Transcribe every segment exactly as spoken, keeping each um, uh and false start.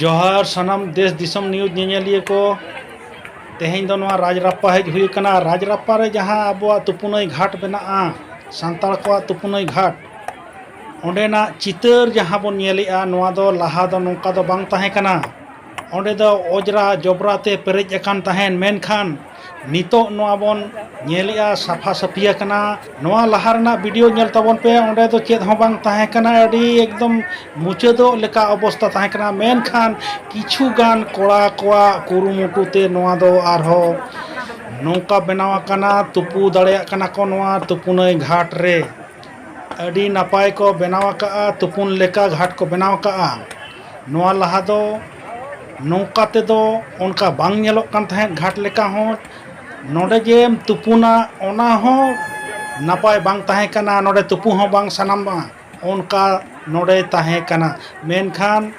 ᱡᱚᱦᱟᱨ ᱥᱟᱱᱟᱢ ᱫᱮᱥ ᱫᱤᱥᱚᱢ ᱱᱤᱭᱩᱡᱽ ᱧᱮᱧᱮᱞᱤᱭᱟᱹ ᱠᱚ᱾ ᱛᱮᱦᱮᱧ ᱫᱚ ᱱᱚᱣᱟ ᱨᱟᱡᱽᱨᱟᱯᱯᱟ ᱦᱮᱡ ᱦᱩᱭ ᱟᱠᱟᱱᱟ᱾ ᱨᱟᱡᱽᱨᱟᱯᱯᱟ ᱨᱮ ᱡᱟᱦᱟᱸ ᱟᱵᱚᱣᱟᱜ ᱛᱩᱯᱩᱱᱟᱹᱭ ᱜᱷᱟᱴ ᱢᱮᱱᱟᱜᱼᱟ, ᱥᱟᱱᱛᱟᱲ ᱠᱚᱣᱟᱜ ᱛᱩᱯᱩᱱᱟᱹᱭ ᱜᱷᱟᱴ, ᱚᱸᱰᱮᱱᱟᱜ ᱪᱤᱛᱟᱹᱨ ᱡᱟᱦᱟᱸ ᱵᱚᱱ ᱧᱮᱞᱮᱜᱼᱟ, ᱱᱚᱣᱟ ᱫᱚ ᱞᱟᱦᱟ ᱫᱚ ᱱᱚᱝᱠᱟ ᱫᱚ ᱵᱟᱝ ᱛᱟᱦᱮᱸ ᱠᱟᱱᱟ᱾ ᱚᱸᱰᱮ ᱫᱚ ᱚᱡᱽᱨᱟ ᱡᱚᱵᱽᱨᱟ ᱛᱮ ᱯᱮᱨᱮᱡ ᱟᱠᱟᱱ ᱛᱟᱦᱮᱸᱱ, ᱢᱮᱱᱠᱷᱟᱱ ᱱᱤᱛᱚᱜ ᱱᱚᱣᱟ ᱵᱚᱱ ᱧᱮᱞᱮᱜᱼᱟ, ᱥᱟᱯᱷᱟ ᱥᱟᱹᱯᱷᱤ ᱟᱠᱟᱱᱟ᱾ ᱱᱚᱣᱟ ᱞᱟᱦᱟ ᱨᱮᱱᱟᱜ ᱵᱷᱤᱰᱤᱭᱳ ᱧᱮᱞ ᱛᱟᱵᱚᱱ ᱯᱮ, ᱚᱸᱰᱮ ᱫᱚ ᱪᱮᱫ ᱦᱚᱸ ᱵᱟᱝ ᱛᱟᱦᱮᱸ ᱠᱟᱱᱟ, ᱟᱹᱰᱤ ᱮᱠᱫᱚᱢ ᱢᱩᱪᱟᱹᱫᱚᱜ ᱞᱮᱠᱟ ᱚᱵᱚᱥᱛᱟ ᱛᱟᱦᱮᱸ ᱠᱟᱱᱟ᱾ ᱢᱮᱱᱠᱷᱟᱱ ᱠᱤᱪᱷᱩ ᱜᱟᱱ ᱠᱚᱲᱟ ᱠᱚᱣᱟᱜ ᱠᱩᱨᱩᱢᱩᱴᱩ ᱛᱮ ᱱᱚᱣᱟ ᱫᱚ ᱟᱨᱦᱚᱸ ᱱᱚᱝᱠᱟ ᱵᱮᱱᱟᱣ ᱟᱠᱟᱱᱟ, ᱛᱩᱯᱩ ᱫᱟᱲᱮᱭᱟᱜ ᱠᱟᱱᱟ ᱠᱚ ᱱᱚᱣᱟ ᱛᱩᱯᱩᱱᱟᱹᱭ ᱜᱷᱟᱴ ᱨᱮ᱾ ᱟᱹᱰᱤ ᱱᱟᱯᱟᱭ ᱠᱚ ᱵᱮᱱᱟᱣ ᱟᱠᱟᱫᱼᱟ, ᱛᱩᱯᱩᱱ ᱞᱮᱠᱟ ᱜᱷᱟᱴ ᱠᱚ ᱵᱮᱱᱟᱣ ᱟᱠᱟᱫᱼᱟ᱾ ᱱᱚᱣᱟ ᱞᱟᱦᱟ ᱫᱚ ᱱᱚᱝᱠᱟ ᱛᱮᱫᱚ ᱚᱱᱠᱟ ᱵᱟᱝ ᱧᱮᱞᱚᱜ ᱠᱟᱱ ᱛᱟᱦᱮᱸᱫ ᱜᱷᱟᱴ ᱞᱮᱠᱟ ᱦᱚᱸ᱾ ᱱᱚᱰᱮ ᱡᱮᱢ ᱛᱩᱯᱩᱱᱟ, ᱚᱱᱟ ᱦᱚᱸ ᱱᱟᱯᱟᱭ ᱵᱟᱝ ᱛᱟᱦᱮᱸ ᱠᱟᱱᱟ, ᱱᱚᱰᱮ ᱛᱩᱯᱩ ᱦᱚᱸ ᱵᱟᱝ ᱥᱟᱱᱟᱢᱟ, ᱚᱱᱠᱟ ᱱᱚᱰᱮ ᱛᱟᱦᱮᱸ ᱠᱟᱱᱟ᱾ ᱢᱮᱱᱠᱷᱟᱱ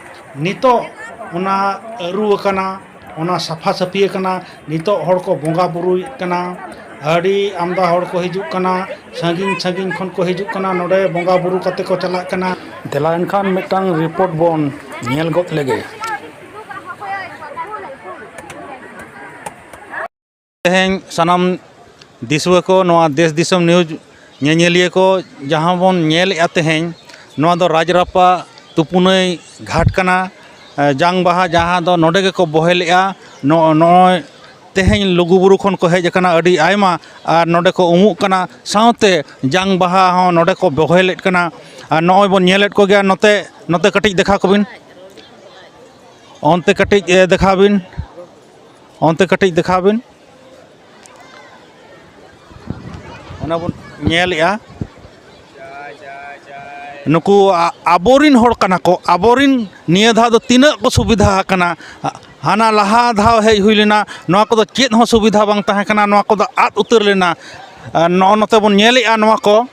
ᱱᱤᱛᱚᱜ ᱚᱱᱟ ᱟᱹᱨᱩ ᱟᱠᱟᱱᱟ, ᱚᱱᱟ ᱥᱟᱯᱷᱟ ᱥᱟᱹᱯᱷᱤ ᱟᱠᱟᱱᱟ᱾ ᱱᱤᱛᱚᱜ ᱦᱚᱲ ᱠᱚ ᱵᱚᱸᱜᱟ ᱵᱩᱨᱩᱭᱮᱫ ᱠᱟᱱᱟ, ᱟᱹᱰᱤ ᱟᱢᱫᱟ ᱦᱚᱲ ᱠᱚ ᱦᱤᱡᱩᱜ ᱠᱟᱱᱟ, ᱥᱟᱺᱜᱤᱧ ᱥᱟᱺᱜᱤᱧ ᱠᱷᱚᱱ ᱠᱚ ᱦᱤᱡᱩᱜ ᱠᱟᱱᱟ ᱱᱚᱰᱮ ᱵᱚᱸᱜᱟ ᱵᱩᱨᱩ ᱠᱟᱛᱮ ᱠᱚ ᱪᱟᱞᱟᱜ ᱠᱟᱱᱟ᱾ ᱫᱮᱞᱟ ᱮᱱᱠᱷᱟᱱ ᱢᱤᱫᱴᱟᱝ ᱨᱤᱯᱳᱨᱴ ᱵᱚᱱ ᱧᱮᱞ ᱜᱚᱫ ᱞᱮᱜᱮ᱾ ᱛᱮᱦᱮᱧ ᱥᱟᱱᱟᱢ ᱫᱤᱥᱩᱣᱟᱹ ᱠᱚ, ᱱᱚᱣᱟ ᱫᱮᱥ ᱫᱤᱥᱚᱢ ᱱᱤᱭᱩᱡᱽ ᱧᱮᱧᱮᱞᱤᱭᱟᱹ ᱠᱚ, ᱡᱟᱦᱟᱸ ᱵᱚᱱ ᱧᱮᱞᱮᱜᱼᱟ ᱛᱮᱦᱮᱧ, ᱱᱚᱣᱟ ᱫᱚ ᱨᱟᱡᱽᱨᱟᱯᱯᱟ ᱛᱩᱯᱩᱱᱟᱹᱭ ᱜᱷᱟᱴ ᱠᱟᱱᱟ᱾ ᱮ, ᱡᱟᱝ ᱵᱟᱦᱟ ᱡᱟᱦᱟᱸ ᱫᱚ ᱱᱚᱰᱮ ᱜᱮᱠᱚ ᱵᱚᱦᱮᱞᱮᱜᱼᱟ᱾ ᱱᱚ-, ᱱᱚᱜᱼᱚᱭ ᱛᱮᱦᱮᱧ ᱞᱩᱜᱩᱵᱩᱨᱩ ᱠᱷᱚᱱ ᱠᱚ ᱦᱮᱡ ᱟᱠᱟᱱᱟ ᱟᱹᱰᱤ ᱟᱭᱢᱟ, ᱟᱨ ᱱᱚᱰᱮ ᱠᱚ ᱩᱢᱩᱜ ᱠᱟᱱᱟ, ᱥᱟᱶᱛᱮ ᱡᱟᱝ ᱵᱟᱦᱟ ᱦᱚᱸ ᱱᱚᱰᱮ ᱠᱚ ᱵᱚᱦᱮᱞᱮᱫ ᱠᱟᱱᱟ᱾ ᱟᱨ ᱱᱚᱜᱼᱚᱭ ᱵᱚᱱ ᱧᱮᱞᱮᱫ ᱠᱚᱜᱮᱭᱟ ᱱᱚᱛᱮ, ᱱᱚᱛᱮ ᱠᱟᱹᱴᱤᱡ ᱫᱮᱠᱷᱟᱣ ᱠᱚᱵᱤᱱ, ᱚᱱᱛᱮ ᱠᱟᱹᱴᱤᱡ, ᱮ, ᱫᱮᱠᱷᱟᱣ ᱵᱤᱱ, ᱚᱱᱛᱮ ᱠᱟᱹᱴᱤᱡ ᱫᱮᱠᱷᱟᱣ ᱵᱤᱱ᱾ ᱚᱱᱟ ᱵᱚᱱ ᱧᱮᱞᱮᱜᱼᱟ᱾ ᱱᱩᱠᱩ ᱟ-, ᱟᱵᱚᱨᱤᱱ ᱦᱚᱲ ᱠᱟᱱᱟ ᱠᱚ, ᱟᱵᱚᱨᱤᱱ ᱱᱤᱭᱟᱹ ᱫᱷᱟᱣ ᱫᱚ ᱛᱤᱱᱟᱹᱜ ᱠᱚ ᱥᱩᱵᱤᱫᱷᱟ ᱟᱠᱟᱱᱟ᱾ ᱦᱟᱱᱟ ᱞᱟᱦᱟ ᱫᱷᱟᱣ ᱦᱮᱡ ᱦᱩᱭ ᱞᱮᱱᱟ, ᱱᱚᱣᱟ ᱠᱚᱫᱚ ᱪᱮᱫ ᱦᱚᱸ ᱥᱩᱵᱤᱫᱷᱟ ᱵᱟᱝ ᱛᱟᱦᱮᱸ ᱠᱟᱱᱟ, ᱱᱚᱣᱟ ᱠᱚᱫᱚ ᱟᱫ ᱩᱛᱟᱹᱨ ᱞᱮᱱᱟ᱾ ᱟᱨ ᱱᱚᱜᱼᱚ ᱱᱚᱛᱮ ᱵᱚᱱ ᱧᱮᱞᱮᱜᱼᱟ ᱱᱚᱣᱟ ᱠᱚ,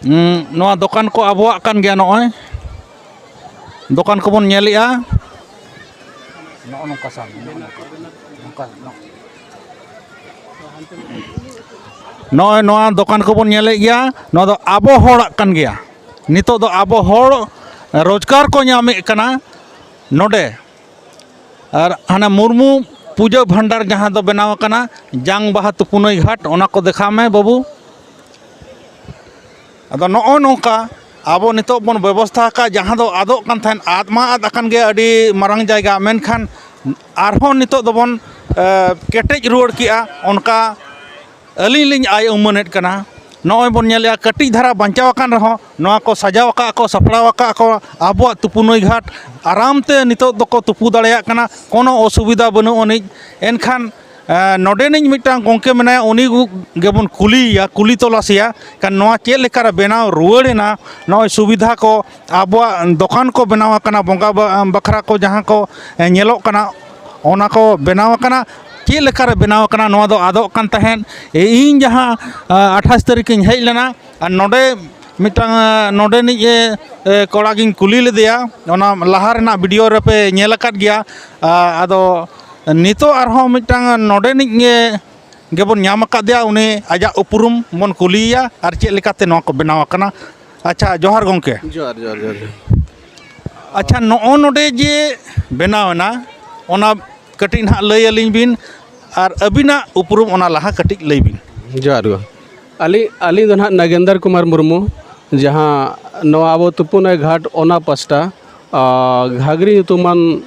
ᱩᱸ, ᱱᱚᱣᱟ ᱫᱚᱠᱟᱱ ᱠᱚ ᱟᱵᱚᱣᱟᱜ ᱠᱟᱱ ᱜᱮᱭᱟ᱾ ᱱᱚᱜᱼᱚᱭ ᱫᱚᱠᱟᱱ ᱠᱚᱵᱚᱱ ᱧᱮᱞᱮᱜᱼᱟ᱾ ᱱᱚᱜᱼᱚ ᱱᱚᱝᱠᱟ ᱥᱟᱵ ᱢᱮ, ᱱᱚᱜᱼᱚ ᱱᱚᱝᱠᱟ, ᱱᱚᱝᱠᱟ, ᱱᱚᱜᱼᱚ᱾ ᱱᱚᱜᱼᱚᱭ ᱱᱚᱣᱟ ᱫᱚᱠᱟᱱ ᱠᱚᱵᱚᱱ ᱧᱮᱞᱮᱫ ᱜᱮᱭᱟ, ᱱᱚᱣᱟ ᱫᱚ ᱟᱵᱚ ᱦᱚᱲᱟᱜ ᱠᱟᱱ ᱜᱮᱭᱟ᱾ ᱱᱤᱛᱚᱜ ᱫᱚ ᱟᱵᱚ ᱦᱚᱲ ᱨᱳᱡᱽᱜᱟᱨ ᱠᱚ ᱧᱟᱢᱮᱫ ᱠᱟᱱᱟ, ᱱᱚᱰᱮ ᱟᱨ ᱦᱟᱱᱟ ᱢᱩᱨᱢᱩ ᱯᱩᱡᱟᱹ ᱵᱷᱟᱱᱰᱟᱨ ᱡᱟᱦᱟᱸ ᱫᱚ ᱵᱮᱱᱟᱣ ᱟᱠᱟᱱᱟ, ᱡᱟᱝ ᱵᱟᱦᱟ ᱛᱩᱯᱩᱱᱟᱹᱭ ᱜᱷᱟᱴ, ᱚᱱᱟ ᱠᱚ ᱫᱮᱠᱷᱟᱣ ᱢᱮ ᱵᱟᱹᱵᱩ᱾ ᱟᱫᱚ ᱱᱚᱜᱼᱚ ᱱᱚᱝᱠᱟ ᱟᱵᱚ ᱱᱤᱛᱚᱜ ᱵᱚᱱ ᱵᱮᱵᱚᱥᱛᱷᱟ ᱟᱠᱟᱫ, ᱡᱟᱦᱟᱸ ᱫᱚ ᱟᱫᱚᱜ ᱠᱟᱱ ᱛᱟᱦᱮᱸᱫ, ᱟᱫ ᱢᱟ ᱟᱫ ᱟᱠᱟᱱ ᱜᱮ ᱟᱹᱰᱤ ᱢᱟᱨᱟᱝ ᱡᱟᱭᱜᱟ, ᱢᱮᱱᱠᱷᱟᱱ ᱟᱨᱦᱚᱸ ᱱᱤᱛᱚᱜ ᱫᱚᱵᱚᱱ, ᱮ, ᱠᱮᱴᱮᱡ ᱨᱩᱣᱟᱹᱲ ᱠᱮᱜᱼᱟ, ᱚᱱᱠᱟ ᱟᱹᱞᱤᱧ ᱞᱤᱧ ᱟᱭ ᱩᱢᱟᱹᱱᱮᱫ ᱠᱟᱱᱟ᱾ ᱱᱚᱜᱼᱚᱭ ᱵᱚᱱ ᱧᱮᱞᱮᱜᱼᱟ, ᱠᱟᱹᱴᱤᱡ ᱫᱷᱟᱨᱟ ᱵᱟᱧᱪᱟᱣ ᱟᱠᱟᱱ ᱨᱮᱦᱚᱸ, ᱱᱚᱣᱟ ᱠᱚ ᱥᱟᱡᱟᱣ ᱟᱠᱟᱫ ᱠᱚ, ᱥᱟᱯᱲᱟᱣ ᱟᱠᱟᱫ ᱠᱚ, ᱟᱵᱚᱣᱟᱜ ᱛᱩᱯᱩᱱᱟᱹᱭ ᱜᱷᱟᱴ ᱟᱨᱟᱢ ᱛᱮ ᱱᱤᱛᱚᱜ ᱫᱚᱠᱚ ᱛᱩᱯᱩ ᱫᱟᱲᱮᱭᱟᱜ ᱠᱟᱱᱟ, ᱠᱳᱱᱳ ᱚᱥᱩᱵᱤᱫᱷᱟ ᱵᱟᱹᱱᱩᱜ ᱟᱹᱱᱤᱡ᱾ ᱮᱱᱠᱷᱟᱱ, ᱮ, ᱱᱚᱰᱮᱱᱤᱡ ᱢᱤᱫᱴᱟᱝ ᱜᱚᱢᱠᱮ ᱢᱮᱱᱟᱭᱟ, ᱩᱱᱤ ᱜᱮᱵᱚᱱ ᱠᱩᱞᱤᱭᱮᱭᱟ, ᱠᱩᱞᱤ ᱛᱚᱞᱟᱥᱮᱭᱟ, ᱠᱷᱟᱱ ᱱᱚᱣᱟ ᱪᱮᱫ ᱞᱮᱠᱟᱨᱮ ᱵᱮᱱᱟᱣ ᱨᱩᱣᱟᱹᱲ ᱮᱱᱟ, ᱱᱚᱜᱼᱚᱭ ᱥᱩᱵᱤᱫᱷᱟ ᱠᱚ, ᱟᱵᱚᱣᱟᱜ ᱫᱚᱠᱟᱱ ᱠᱚ ᱵᱮᱱᱟᱣ ᱟᱠᱟᱱᱟ, ᱵᱚᱸᱜᱟ ᱵᱟ-, ᱵᱟᱠᱷᱨᱟ ᱠᱚ ᱡᱟᱦᱟᱸ ᱠᱚ, ᱮ, ᱧᱮᱞᱚᱜ ᱠᱟᱱᱟ, ᱚᱱᱟ ᱠᱚ ᱵᱮᱱᱟᱣ ᱟᱠᱟᱱᱟ, ᱪᱮᱫ ᱞᱮᱠᱟᱨᱮ ᱵᱮᱱᱟᱣ ᱟᱠᱟᱱᱟ, ᱱᱚᱣᱟ ᱫᱚ ᱟᱫᱚᱜ ᱠᱟᱱ ᱛᱟᱦᱮᱸᱫ᱾ ᱮ, ᱤᱧ ᱡᱟᱦᱟᱸ, ᱟ, ᱟᱴᱷᱟᱥ ᱛᱟᱹᱨᱤᱠᱷ ᱤᱧ ᱦᱮᱡ ᱞᱮᱱᱟ, ᱟᱨ ᱱᱚᱰᱮ ᱢᱤᱫᱴᱟᱝ, ᱟ, ᱱᱚᱰᱮᱱᱤᱡ ᱮ, ᱮ, ᱠᱚᱲᱟ ᱜᱤᱧ ᱠᱩᱞᱤ ᱞᱮᱫᱮᱭᱟ, ᱚᱱᱟ ᱞᱟᱦᱟ ᱨᱮᱱᱟᱜ ᱵᱷᱤᱰᱤᱭᱳ ᱨᱮᱯᱮ ᱧᱮᱞ ᱟᱠᱟᱫ ᱜᱮᱭᱟ᱾ ᱟ, ᱟᱫᱚ ᱱᱤᱛᱚᱜ ᱟᱨᱦᱚᱸ ᱢᱤᱫᱴᱟᱝ ᱱᱚᱰᱮᱱᱤᱡ ᱜᱮ, ᱜᱮᱵᱚᱱ ᱧᱟᱢ ᱟᱠᱟᱫᱮᱭᱟ, ᱩᱱᱤ ᱟᱡᱟᱜ ᱩᱯᱨᱩᱢ ᱵᱚᱱ ᱠᱩᱞᱤᱭᱮᱭᱟ ᱟᱨ ᱪᱮᱫ ᱞᱮᱠᱟᱛᱮ ᱱᱚᱣᱟ ᱠᱚ ᱵᱮᱱᱟᱣ ᱟᱠᱟᱱᱟ᱾ ᱟᱪᱪᱷᱟ, ᱡᱚᱦᱟᱨ ᱜᱚᱢᱠᱮ᱾ ᱡᱚᱦᱟᱨ, ᱡᱚᱦᱟᱨ, ᱡᱚᱦᱟᱨ, ᱡᱚᱦᱟᱨ᱾ ᱟᱪᱪᱷᱟ, ᱱᱚᱜᱼᱚ ᱱᱚᱰᱮ ᱡᱮ ᱵᱮᱱᱟᱣ ᱮᱱᱟ, ᱚᱱᱟ ᱠᱟᱹᱴᱤᱡ ᱱᱟᱦᱟᱜ ᱞᱟᱹᱭ ᱟᱹᱞᱤᱧ ᱵᱤᱱ, ᱟᱨ ᱟᱹᱵᱤᱱᱟᱜ ᱩᱯᱨᱩᱢ ᱚᱱᱟ ᱞᱟᱦᱟ ᱠᱟᱹᱴᱤᱡ ᱞᱟᱹᱭ ᱵᱤᱱ᱾ ᱡᱚᱦᱟᱨ ᱜᱮ᱾ ᱟᱹᱞᱤᱧ, ᱟᱹᱞᱤᱧ ᱫᱚ ᱱᱟᱦᱟᱜ ᱱᱟᱜᱮᱱᱫᱨ ᱠᱩᱢᱟᱨ ᱢᱩᱨᱢᱩ, ᱡᱟᱦᱟᱸ ᱱᱚᱣᱟ ᱟᱵᱚ ᱛᱩᱯᱩᱱᱟᱹᱭ ᱜᱷᱟᱴ ᱚᱱᱟ ᱯᱟᱥᱴᱟ, ᱟ, ᱜᱷᱟᱜᱽᱨᱤ ᱧᱩᱛᱩᱢᱟᱱ,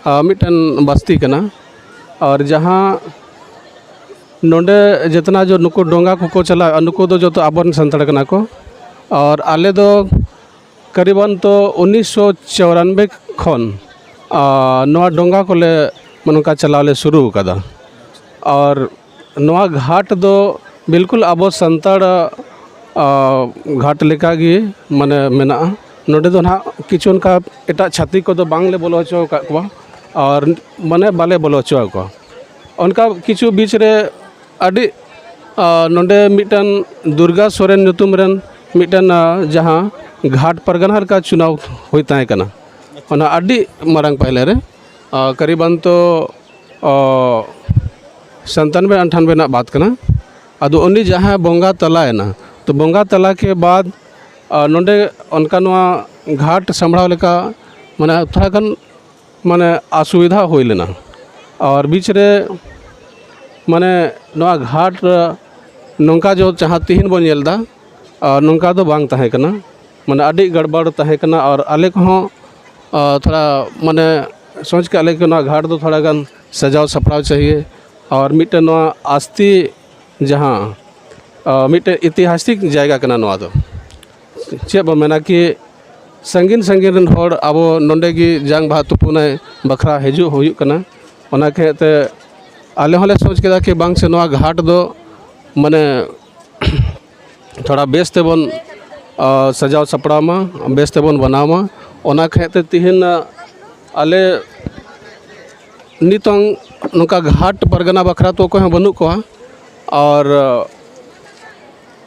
ᱟ, ᱢᱤᱫᱴᱮᱱ ᱵᱟᱥᱛᱤ ᱠᱟᱱᱟ᱾ ᱟᱨ ᱡᱟᱦᱟᱸ ᱱᱚᱰᱮ ᱡᱮᱛᱱᱟ ᱡᱚ ᱱᱩᱠᱩ ᱰᱚᱸᱜᱟ ᱠᱚᱠᱚ ᱪᱟᱞᱟᱣᱮᱫᱼᱟ, ᱱᱩᱠᱩ ᱫᱚ ᱡᱚᱛᱚ ᱟᱵᱚᱨᱮᱱ ᱥᱟᱱᱛᱟᱲ ᱠᱟᱱᱟ ᱠᱚ᱾ ᱟᱨ ᱟᱞᱮ ᱫᱚ ᱠᱟᱨᱤᱵᱟᱱ ᱛᱚ ᱩᱱᱤᱥᱥᱚ ᱪᱚᱣᱨᱟᱱᱵᱮ ᱠᱷᱚᱱ, ᱟ, ᱱᱚᱣᱟ ᱰᱚᱸᱜᱟ ᱠᱚᱞᱮ, ᱢᱟᱱᱮ, ᱱᱚᱝᱠᱟ ᱪᱟᱞᱟᱣ ᱞᱮ ᱥᱩᱨᱩ ᱟᱠᱟᱫᱟ᱾ ᱟᱨ ᱱᱚᱣᱟ ᱜᱷᱟᱴ ᱫᱚ ᱵᱤᱞᱠᱩᱞ ᱟᱵᱚ ᱥᱟᱱᱛᱟᱲ, ᱟ, ᱜᱷᱟᱴ ᱞᱮᱠᱟᱜᱮ, ᱢᱟᱱᱮ, ᱢᱮᱱᱟᱜᱼᱟ᱾ ᱱᱚᱰᱮ ᱫᱚ ᱱᱟᱦᱟᱜ ᱠᱤᱪᱷᱩ ᱚᱱᱠᱟ ᱮᱴᱟᱜ ᱪᱷᱟᱹᱛᱤᱠ ᱠᱚᱫᱚ ᱵᱟᱝᱞᱮ ᱵᱚᱞᱚ ᱦᱚᱪᱚ ᱟᱠᱟᱫ ᱠᱚᱣᱟ, ᱟᱨ, ᱢᱟᱱᱮ, ᱵᱟᱞᱮ ᱵᱚᱞᱚ ᱦᱚᱪᱚ ᱟᱠᱚᱣᱟ᱾ ᱚᱱᱠᱟ ᱠᱤᱪᱷᱩ ᱵᱤᱪ ᱨᱮ ᱟᱹᱰᱤ, ᱟ, ᱱᱚᱰᱮ ᱢᱤᱫᱴᱟᱝ ᱫᱩᱨᱜᱟ ᱥᱚᱨᱮᱱ ᱧᱩᱛᱩᱢ ᱨᱮᱱ ᱢᱤᱫᱴᱟᱝ, ᱟ, ᱡᱟᱦᱟᱸ ᱜᱷᱟᱴ ᱯᱟᱨᱜᱟᱱᱟ ᱞᱮᱠᱟ ᱪᱩᱱᱟᱣ ᱦᱩᱭ ᱛᱟᱦᱮᱸ ᱠᱟᱱᱟ, ᱚᱱᱟ ᱟᱹᱰᱤ ᱢᱟᱨᱟᱝ ᱯᱟᱭᱞᱮ ᱨᱮ, ᱟ, ᱠᱟᱨᱤᱵᱟᱱ ᱛᱚ, ᱚ, ᱥᱟᱱᱛᱟᱱᱵᱮ ᱟᱴᱷᱟᱱᱵᱮ ᱨᱮᱱᱟᱜ ᱵᱟᱛ ᱠᱟᱱᱟ᱾ ᱟᱫᱚ ᱩᱱᱤ ᱡᱟᱦᱟᱸᱭ ᱵᱚᱸᱜᱟ ᱛᱟᱞᱟᱭᱮᱱᱟ, ᱛᱚ ᱵᱚᱸᱜᱟ ᱛᱟᱞᱟ ᱠᱮ ᱵᱟᱫ, ᱟ, ᱱᱚᱰᱮ ᱚᱱᱠᱟ ᱱᱚᱣᱟ ᱜᱷᱟᱴ ᱥᱟᱢᱵᱲᱟᱣ ᱞᱮᱠᱟ, ᱢᱟᱱᱮ, ᱛᱷᱚᱲᱟ ᱜᱟᱱ ᱢᱟᱱᱮ ᱚᱥᱩᱵᱤᱫᱷᱟ ᱦᱩᱭ ᱞᱮᱱᱟ᱾ ᱟᱨ ᱵᱤᱪ ᱨᱮ ᱢᱟᱱᱮ ᱱᱚᱣᱟ ᱜᱷᱟᱴ ᱱᱚᱝᱠᱟ ᱡᱚ ᱡᱟᱦᱟᱸ ᱛᱤᱦᱤᱧ ᱵᱚᱱ ᱧᱮᱞ ᱮᱫᱟ, ᱟᱨ ᱱᱚᱝᱠᱟ ᱫᱚ ᱵᱟᱝ ᱛᱟᱦᱮᱸ ᱠᱟᱱᱟ᱾ ᱢᱟᱱᱮ ᱟᱹᱰᱤ ᱜᱟᱲᱵᱟᱲ ᱛᱟᱦᱮᱸ ᱠᱟᱱᱟ᱾ ᱟᱨ ᱟᱞᱮ ᱠᱚᱦᱚᱸ ᱟᱨ ᱛᱷᱚᱲᱟ ᱢᱟᱱᱮ ᱥᱚᱪ ᱠᱟᱜ ᱞᱮ ᱠᱤ ᱱᱚᱣᱟ ᱜᱷᱟᱴ ᱫᱚ ᱛᱷᱚᱲᱟ ᱜᱟᱱ ᱥᱟᱡᱟᱣ ᱥᱟᱯᱲᱟᱣ ᱪᱟᱦᱤᱭᱮ᱾ ᱟᱨ ᱢᱤᱫᱴᱮᱱ ᱱᱚᱣᱟ ᱟᱥᱛᱤ ᱡᱟᱦᱟᱸ ᱟᱨ ᱢᱤᱫᱴᱮᱱ ᱤᱛᱤᱦᱟᱥᱤᱠ ᱡᱟᱭᱜᱟ ᱠᱟᱱᱟ ᱱᱚᱣᱟ ᱫᱚ᱾ ᱪᱮᱫ ᱵᱚᱱ ᱢᱮᱱᱟ ᱠᱤ ᱥᱟᱺᱜᱤᱧ ᱥᱟᱺᱜᱤᱧ ᱨᱮᱱ ᱦᱚᱲ ᱟᱵᱚ ᱱᱚᱰᱮ ᱜᱮ ᱡᱟᱝ ᱵᱟᱦᱟ ᱛᱩᱯᱩᱱᱟᱭ ᱵᱟᱠᱷᱨᱟ ᱦᱤᱡᱩᱜ ᱦᱩᱭᱩᱜ ᱠᱟᱱᱟ᱾ ᱚᱱᱟ ᱠᱷᱟᱹᱛᱤᱨ ᱛᱮ ᱟᱞᱮ ᱦᱚᱸᱞᱮ ᱥᱚᱪ ᱠᱮᱫᱟ ᱠᱤ ᱵᱟᱝ ᱥᱮ ᱱᱚᱣᱟ ᱜᱷᱟᱴ ᱫᱚ ᱢᱟᱱᱮ ᱛᱷᱚᱲᱟ ᱵᱮᱥ ᱛᱮᱵᱚᱱ ᱟᱨ ᱥᱟᱡᱟᱣ ᱥᱟᱯᱲᱟᱣ ᱢᱟ, ᱵᱮᱥ ᱛᱮᱵᱚᱱ ᱵᱮᱱᱟᱣ ᱢᱟ᱾ ᱚᱱᱟ ᱠᱷᱟᱹᱛᱤᱨ ᱛᱮ ᱛᱤᱦᱤᱧ ᱟᱞᱮ ᱱᱤᱛᱚᱝ ᱱᱚᱝᱠᱟ ᱜᱷᱟᱴ ᱯᱟᱨᱜᱟᱱᱟ ᱵᱟᱠᱷᱨᱟ ᱛᱚ ᱚᱠᱚᱭ ᱦᱚᱸ ᱵᱟᱹᱱᱩᱜ ᱠᱚᱣᱟ᱾ ᱟᱨ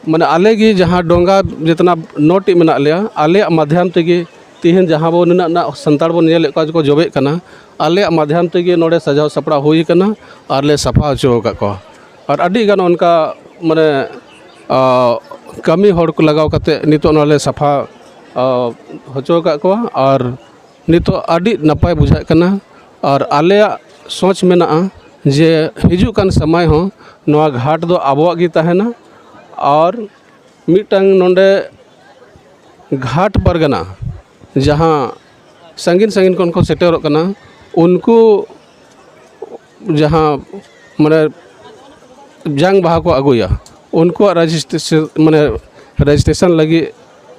ᱢᱟᱱᱮ ᱟᱞᱮ ᱜᱮ ᱡᱟᱦᱟᱸ ᱰᱚᱸᱜᱟ ᱡᱮᱛᱱᱟ ᱱᱚ ᱴᱤ ᱢᱮᱱᱟᱜ ᱞᱮᱭᱟ, ᱟᱞᱮᱭᱟᱜ ᱢᱟᱫᱷᱭᱟᱢ ᱛᱮᱜᱮ ᱛᱤᱦᱤᱧ ᱡᱟᱦᱟᱸ ᱵᱚ ᱱᱤᱱᱟᱹᱜ ᱱᱟᱜ ᱥᱟᱱᱛᱟᱲ ᱵᱚᱱ ᱧᱮᱞᱮᱫ ᱠᱚᱣᱟ ᱡᱮ ᱠᱚ ᱡᱚᱵᱮᱜ ᱠᱟᱱᱟ, ᱟᱞᱮᱭᱟᱜ ᱢᱟᱫᱷᱭᱟᱢ ᱛᱮᱜᱮ ᱱᱚᱰᱮ ᱥᱟᱡᱟᱣ ᱥᱟᱯᱲᱟᱣ ᱦᱩᱭ ᱠᱟᱱᱟ ᱟᱨ ᱞᱮ ᱥᱟᱯᱷᱟ ᱦᱚᱪᱚ ᱟᱠᱟᱫ ᱠᱚᱣᱟ᱾ ᱟᱨ ᱟᱹᱰᱤ ᱜᱟᱱ ᱚᱱᱠᱟ ᱢᱟᱱᱮ ᱟᱨ ᱠᱟᱹᱢᱤ ᱦᱚᱲ ᱠᱚ ᱞᱟᱜᱟᱣ ᱠᱟᱛᱮ ᱱᱤᱛᱚᱜ ᱱᱚᱣᱟ ᱞᱮ ᱥᱟᱯᱷᱟ ᱟᱨ ᱦᱚᱪᱚ ᱟᱠᱟᱫ ᱠᱚᱣᱟ᱾ ᱟᱨ ᱱᱤᱛᱚᱜ ᱟᱹᱰᱤ ᱱᱟᱯᱟᱭ ᱵᱩᱡᱷᱟᱹᱜ ᱠᱟᱱᱟ᱾ ᱟᱨ ᱟᱞᱮᱭᱟᱜ ᱥᱚᱪ ᱢᱮᱱᱟᱜᱼᱟ ᱡᱮ ᱦᱤᱡᱩᱜ ᱠᱟᱱ ᱥᱚᱢᱚᱭ ᱦᱚᱸ ᱱᱚᱣᱟ ᱜᱷᱟᱴ ᱫᱚ ᱟᱵᱚᱣᱟᱜ ᱜᱮ ᱛᱟᱦᱮᱱᱟ᱾ ᱟᱨ ᱢᱤᱫᱴᱟᱝ ᱱᱚᱰᱮ ᱜᱷᱟᱴ ᱯᱟᱨᱜᱟᱱᱟ ᱡᱟᱦᱟᱸ ᱥᱟᱺᱜᱤᱧ ᱥᱟᱺᱜᱤᱧ ᱠᱷᱚᱱ ᱠᱚ ᱥᱮᱴᱮᱨᱚᱜ ᱠᱟᱱᱟ, ᱩᱱᱠᱩ ᱡᱟᱦᱟᱸ ᱢᱟᱱᱮ ᱡᱟᱝ ᱵᱟᱦᱟ ᱠᱚ ᱟᱹᱜᱩᱭᱟ, ᱩᱱᱠᱩᱣᱟᱜ ᱨᱮᱡᱤᱥᱴᱨᱮᱥᱚᱱ ᱢᱟᱱᱮ ᱨᱮᱡᱤᱥᱴᱨᱮᱥᱚᱱ ᱞᱟᱹᱜᱤᱫ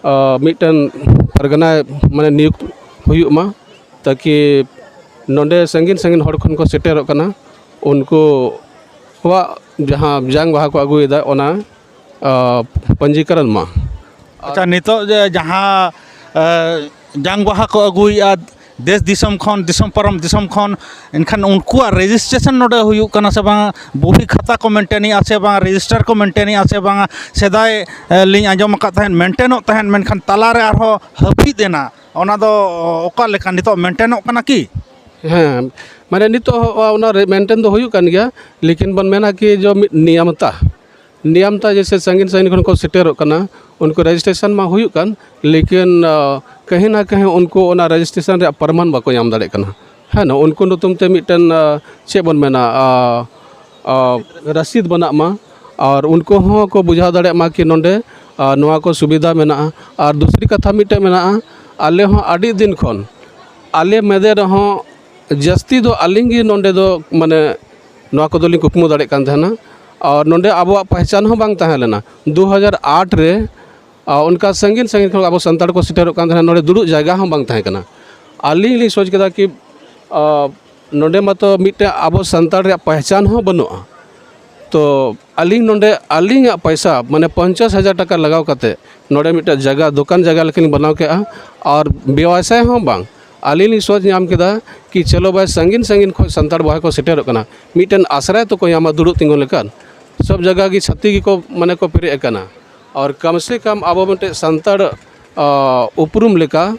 ᱟᱨ ᱢᱤᱫᱴᱮᱱ ᱯᱟᱨᱜᱟᱱᱟ ᱢᱟᱱᱮ ᱱᱤᱭᱩᱠᱛ ᱦᱩᱭᱩᱜ ᱢᱟ, ᱛᱟᱠᱤ ᱱᱚᱰᱮ ᱥᱟᱺᱜᱤᱧ ᱥᱟᱺᱜᱤᱧ ᱦᱚᱲ ᱠᱷᱚᱱ ᱠᱚ ᱥᱮᱴᱮᱨᱚᱜ ᱠᱟᱱᱟ, ᱩᱱᱠᱩ ᱠᱚᱣᱟᱜ ᱡᱟᱦᱟᱸ ᱡᱟᱝ ᱵᱟᱦᱟ ᱠᱚ ᱟᱹᱜᱩᱭᱮᱫᱟ ᱚᱱᱟ ᱟᱨ ᱯᱚᱧᱡᱤᱠᱚᱨᱚᱱ ᱢᱟ᱾ ᱟᱪᱪᱷᱟ, ᱱᱤᱛᱚᱜ ᱡᱮ ᱡᱟᱦᱟᱸ ᱮ, ᱡᱟᱝ ᱵᱟᱦᱟ ᱠᱚ ᱟᱹᱜᱩᱭᱮᱫᱼᱟ ᱫᱮᱥ ᱫᱤᱥᱚᱢ ᱠᱷᱚᱱ, ᱫᱤᱥᱚᱢ ᱯᱟᱨᱚᱢ ᱫᱤᱥᱚᱢ ᱠᱷᱚᱱ, ᱮᱱᱠᱷᱟᱱ ᱩᱱᱠᱩᱣᱟᱜ ᱨᱮᱡᱤᱥᱴᱨᱮᱥᱚᱱ ᱱᱚᱰᱮ ᱦᱩᱭᱩᱜ ᱠᱟᱱᱟ ᱥᱮ ᱵᱟᱝ? ᱵᱩᱦᱤ ᱠᱷᱟᱛᱟ ᱠᱚ ᱢᱮᱱᱴᱮᱱᱮᱜᱼᱟ ᱥᱮ ᱵᱟᱝ? ᱨᱮᱡᱤᱥᱴᱟᱨ ᱠᱚ ᱢᱮᱱᱴᱮᱱᱮᱜᱼᱟ ᱥᱮ ᱵᱟᱝ? ᱥᱮᱫᱟᱭ ᱮ, ᱞᱤᱧ ᱟᱸᱡᱚᱢ ᱟᱠᱟᱫ ᱛᱟᱦᱮᱸᱫ ᱢᱮᱱᱴᱮᱱᱚᱜ ᱛᱟᱦᱮᱸᱫ, ᱢᱮᱱᱠᱷᱟᱱ ᱛᱟᱞᱟᱨᱮ ᱟᱨᱦᱚᱸ ᱦᱟᱹᱯᱤᱫ ᱮᱱᱟ, ᱚᱱᱟ ᱫᱚ ᱚᱠᱟ ᱞᱮᱠᱟ ᱱᱤᱛᱚᱜ ᱢᱮᱱᱴᱮᱱᱚᱜ ᱠᱟᱱᱟ ᱠᱤ? ᱦᱮᱸ, ᱢᱟᱱᱮ ᱱᱤᱛᱚᱜ ᱦᱚᱸ ᱚᱱᱟ ᱨᱮ ᱢᱮᱱᱴᱮᱱ ᱫᱚ ᱦᱩᱭᱩᱜ ᱠᱟᱱ ᱜᱮᱭᱟ, ᱞᱮᱠᱤᱱ ᱵᱚᱱ ᱢᱮᱱᱟ ᱠᱤ ᱡᱚ ᱢᱤᱫ ᱱᱤᱭᱚᱢᱛᱟ, ᱱᱤᱭᱚᱢᱛᱟ ᱡᱮᱭᱥᱮ ᱥᱟᱺᱜᱤᱧ ᱥᱟᱺᱜᱤᱧ ᱠᱷᱚᱱ ᱠᱚ ᱥᱮᱴᱮᱨᱚᱜ ᱠᱟᱱᱟ, ᱩᱱᱠᱩ ᱨᱮᱡᱤᱥᱴᱨᱮᱥᱚᱱ ᱢᱟ ᱦᱩᱭᱩᱜ ᱠᱟᱱ, ᱞᱮᱠᱤᱱ ᱟᱨ, ᱠᱟᱹᱦᱤ ᱱᱟ ᱠᱟᱹᱦᱤ ᱩᱱᱠᱩ ᱚᱱᱟ ᱨᱮᱡᱤᱥᱴᱨᱮᱥᱚᱱ ᱨᱮᱭᱟᱜ ᱯᱨᱚᱢᱟᱱ ᱵᱟᱠᱚ ᱧᱟᱢ ᱫᱟᱲᱮᱭᱟᱜ ᱠᱟᱱᱟ᱾ ᱦᱮᱸ, ᱩᱱᱠᱩ ᱧᱩᱛᱩᱢ ᱛᱮ ᱢᱤᱫᱴᱮᱱ, ᱟ, ᱪᱮᱫ ᱵᱚᱱ ᱢᱮᱱᱟ, ᱟ, ᱟ, ᱨᱚᱥᱤᱫ ᱵᱮᱱᱟᱜ ᱢᱟ, ᱟᱨ ᱩᱱᱠᱩ ᱦᱚᱸ ᱠᱚ ᱵᱩᱡᱷᱟᱹᱣ ᱫᱟᱲᱮᱭᱟᱜ ᱢᱟ ᱠᱤ ᱱᱚᱰᱮ, ᱟ, ᱱᱚᱣᱟ ᱠᱚ ᱥᱩᱵᱤᱫᱷᱟ ᱢᱮᱱᱟᱜᱼᱟ᱾ ᱟᱨ ᱫᱩᱥᱨᱤ ᱠᱟᱛᱷᱟ ᱢᱤᱫᱴᱮᱱ ᱢᱮᱱᱟᱜᱼᱟ, ᱟᱞᱮ ᱦᱚᱸ ᱟᱹᱰᱤ ᱫᱤᱱ ᱠᱷᱚᱱ, ᱟᱞᱮ ᱢᱮᱫᱮ ᱨᱮᱦᱚᱸ ᱡᱟᱹᱥᱛᱤ ᱫᱚ ᱟᱹᱞᱤᱧ ᱜᱮ ᱱᱚᱰᱮ ᱫᱚ, ᱢᱟᱱᱮ, ᱱᱚᱣᱟ ᱠᱚᱫᱚ ᱞᱤᱧ ᱠᱩᱠᱢᱩ ᱫᱟᱲᱮᱭᱟᱜ ᱠᱟᱱ ᱛᱟᱦᱮᱱᱟ᱾ ᱟᱨ ᱱᱚᱰᱮ ᱟᱵᱚᱣᱟᱜ ᱯᱮᱦᱪᱟᱱ ᱦᱚᱸ ᱵᱟᱝ ᱛᱟᱦᱮᱸ ᱞᱮᱱᱟ᱾ ᱫᱩ ᱦᱟᱡᱟᱨ ᱟᱴ ᱨᱮ, ᱟ, ᱚᱱᱠᱟ ᱥᱟᱺᱜᱤᱧ ᱥᱟᱺᱜᱤᱧ ᱠᱷᱚᱱ ᱟᱵᱚ ᱥᱟᱱᱛᱟᱲ ᱠᱚ ᱥᱮᱴᱮᱨᱚᱜ ᱠᱟᱱ ᱛᱟᱦᱮᱱᱟ, ᱱᱚᱰᱮ ᱫᱩᱲᱩᱵ ᱡᱟᱭᱜᱟ ᱦᱚᱸ ᱵᱟᱝ ᱛᱟᱦᱮᱸ ᱠᱟᱱᱟ᱾ ᱟᱹᱞᱤᱧ ᱞᱤᱧ ᱥᱚᱪ ᱠᱮᱫᱟ ᱠᱤ, ᱟ, ᱱᱚᱰᱮ ᱢᱟᱛᱚ ᱢᱤᱫᱴᱮᱱ ᱟᱵᱚ ᱥᱟᱱᱛᱟᱲ ᱨᱮᱭᱟᱜ ᱯᱮᱦᱪᱟᱱ ᱦᱚᱸ ᱵᱟᱹᱱᱩᱜᱼᱟ᱾ ᱛᱚ ᱟᱹᱞᱤᱧ ᱱᱚᱰᱮ ᱟᱹᱞᱤᱧᱟᱜ ᱯᱚᱭᱥᱟ, ᱢᱟᱱᱮ, ᱯᱚᱧᱪᱟᱥ ᱦᱟᱡᱟᱨ ᱴᱟᱠᱟ ᱞᱟᱜᱟᱣ ᱠᱟᱛᱮ ᱱᱚᱰᱮ ᱢᱤᱫᱴᱮᱱ ᱡᱟᱭᱜᱟ, ᱫᱚᱠᱟᱱ ᱡᱟᱭᱜᱟ ᱞᱮᱠᱟᱞᱤᱧ ᱵᱮᱱᱟᱣ ᱠᱮᱫᱼᱟ᱾ ᱟᱨ ᱵᱮᱵᱽᱥᱟᱭ ᱦᱚᱸ ᱵᱟᱝ, ᱟᱹᱞᱤᱧ ᱞᱤᱧ ᱥᱚᱪ ᱧᱟᱢ ᱠᱮᱫᱟ ᱠᱤ ᱪᱚᱞᱚ ᱵᱷᱟᱭ, ᱥᱟᱺᱜᱤᱧ ᱥᱟᱺᱜᱤᱧ ᱠᱷᱚᱱ ᱥᱟᱱᱛᱟᱲ ᱵᱚᱭᱦᱟ ᱠᱚ ᱥᱮᱴᱮᱨᱚᱜ ᱠᱟᱱᱟ, ᱢᱤᱫᱴᱮᱱ ᱟᱥᱨᱟᱭ ᱛᱚᱠᱚ ᱧᱟᱢᱟ ᱫᱩᱲᱩᱵ ᱛᱤᱸᱜᱩ ᱞᱮᱠᱟᱱ᱾ ᱥᱚᱵ ᱡᱟᱭᱜᱟ ᱜᱮ ᱪᱷᱟᱹᱛᱤᱠ ᱜᱮᱠᱚ, ᱢᱟᱱᱮ, ᱠᱚ ᱯᱮᱨᱮᱡ ᱟᱠᱟᱱᱟ᱾ ᱟᱨ ᱠᱚᱢ ᱥᱮ ᱠᱚᱢ ᱟᱵᱚ ᱢᱤᱫᱴᱮᱱ ᱥᱟᱱᱛᱟᱲ, ᱟ, ᱩᱯᱨᱩᱢ ᱞᱮᱠᱟ,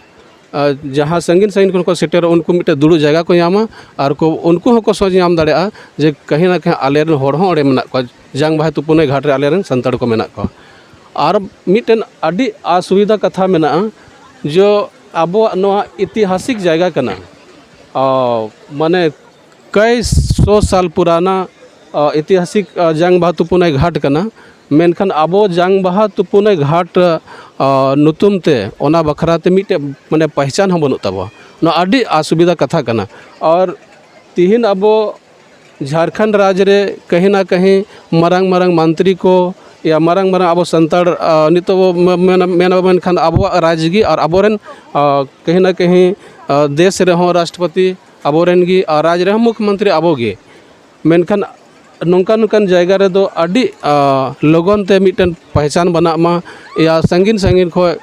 ᱟ, ᱡᱟᱦᱟᱸ ᱥᱟᱺᱜᱤᱧ ᱥᱟᱺᱜᱤᱧ ᱠᱷᱚᱱ ᱠᱚ ᱥᱮᱴᱮᱨᱚᱜ, ᱩᱱᱠᱩ ᱢᱤᱫᱴᱮᱱ ᱫᱩᱲᱩᱵ ᱡᱟᱭᱜᱟ ᱠᱚ ᱧᱟᱢᱟ᱾ ᱟᱨ ᱠᱚ, ᱩᱱᱠᱩ ᱦᱚᱸᱠᱚ ᱥᱚᱪ ᱧᱟᱢ ᱫᱟᱲᱮᱭᱟᱜᱼᱟ ᱡᱮ ᱠᱟᱹᱦᱤ ᱱᱟ ᱠᱟᱹᱦᱤ ᱟᱞᱮᱨᱮᱱ ᱦᱚᱲ ᱦᱚᱸ ᱚᱸᱰᱮ ᱢᱮᱱᱟᱜ ᱠᱚᱣᱟ, ᱡᱟᱝ ᱵᱟᱦᱟ ᱛᱩᱯᱩᱱᱟᱹᱭ ᱜᱷᱟᱴ ᱨᱮ ᱟᱞᱮᱨᱮᱱ ᱥᱟᱱᱛᱟᱲ ᱠᱚ ᱢᱮᱱᱟᱜ ᱠᱚᱣᱟ᱾ ᱟᱨ ᱢᱤᱫᱴᱮᱱ ᱟᱹᱰᱤ ᱚᱥᱩᱵᱤᱫᱷᱟ ᱠᱟᱛᱷᱟ ᱢᱮᱱᱟᱜᱼᱟ, ᱡᱮ ᱟᱵᱚᱣᱟᱜ ᱱᱚᱣᱟ ᱤᱛᱤᱦᱟᱥᱤᱠ ᱡᱟᱭᱜᱟ ᱠᱟᱱᱟ, ᱟ, ᱢᱟᱱᱮ, ᱠᱚᱭ ᱥᱚ ᱥᱟᱞ ᱯᱩᱨᱟᱱᱟ, ᱟ, ᱤᱛᱤᱦᱟᱥᱤᱠ, ᱟ, ᱡᱟᱝ ᱵᱟᱦᱟ ᱛᱩᱯᱩᱱᱟᱹᱭ ᱜᱷᱟᱴ ᱠᱟᱱᱟ, ᱢᱮᱱᱠᱷᱟᱱ ᱟᱵᱚ ᱡᱟᱝ ᱵᱟᱦᱟ ᱛᱩᱯᱩᱱᱟᱹᱭ ᱜᱷᱟᱴ, ᱟ, ᱧᱩᱛᱩᱢ ᱛᱮ ᱚᱱᱟ ᱵᱟᱠᱷᱨᱟ ᱛᱮ ᱢᱤᱫᱴᱮᱡ, ᱢᱟᱱᱮ, ᱯᱮᱦᱪᱟᱱ ᱦᱚᱸ ᱵᱟᱹᱱᱩᱜ ᱛᱟᱵᱚᱣᱟ᱾ ᱱᱚᱣᱟ ᱟᱹᱰᱤ ᱚᱥᱩᱵᱤᱫᱷᱟ ᱠᱟᱛᱷᱟ ᱠᱟᱱᱟ᱾ ᱟᱨ ᱛᱤᱦᱤᱧ ᱟᱵᱚ ᱡᱷᱟᱲᱠᱷᱚᱸᱰ ᱨᱟᱡᱽ ᱨᱮ ᱠᱟᱹᱦᱤ ᱱᱟ ᱠᱟᱹᱦᱤ ᱢᱟᱨᱟᱝ ᱢᱟᱨᱟᱝ ᱢᱚᱱᱛᱨᱤ ᱠᱚ ᱭᱟ ᱢᱟᱨᱟᱝ ᱢᱟᱨᱟᱝ ᱟᱵᱚ ᱥᱟᱱᱛᱟᱲ, ᱟ, ᱱᱤᱛᱚᱜ ᱵᱚ ᱢᱮ-, ᱢᱮᱱ-, ᱢᱮᱱ ᱟᱵᱚ, ᱢᱮᱱᱠᱷᱟᱱ ᱟᱵᱚᱣᱟᱜ ᱨᱟᱡᱽ ᱜᱮ ᱟᱨ ᱟᱵᱚᱨᱮᱱ, ᱟ, ᱠᱟᱹᱦᱤ ᱱᱟ ᱠᱟᱹᱦᱤ, ᱟ, ᱫᱮᱥ ᱨᱮᱦᱚᱸ ᱨᱟᱥᱴᱨᱚᱯᱚᱛᱤ ᱟᱵᱚᱨᱮᱱ ᱜᱮ ᱟᱨ ᱨᱟᱡᱽ ᱨᱮᱦᱚᱸ ᱢᱩᱠᱷᱭᱚᱢᱚᱱᱛᱨᱤ ᱟᱵᱚ ᱜᱮ᱾ ᱢᱮᱱᱠᱷᱟᱱ ᱱᱚᱝᱠᱟᱱ ᱱᱚᱝᱠᱟᱱ ᱡᱟᱭᱜᱟ ᱨᱮᱫᱚ ᱟᱹᱰᱤ, ᱟ, ᱞᱚᱜᱚᱱ ᱛᱮ ᱢᱤᱫᱴᱮᱱ ᱯᱮᱦᱪᱟᱱ ᱵᱮᱱᱟᱜ ᱢᱟ᱾ ᱭᱟ ᱥᱟᱺᱜᱤᱧ ᱥᱟᱺᱜᱤᱧ ᱠᱷᱚᱱ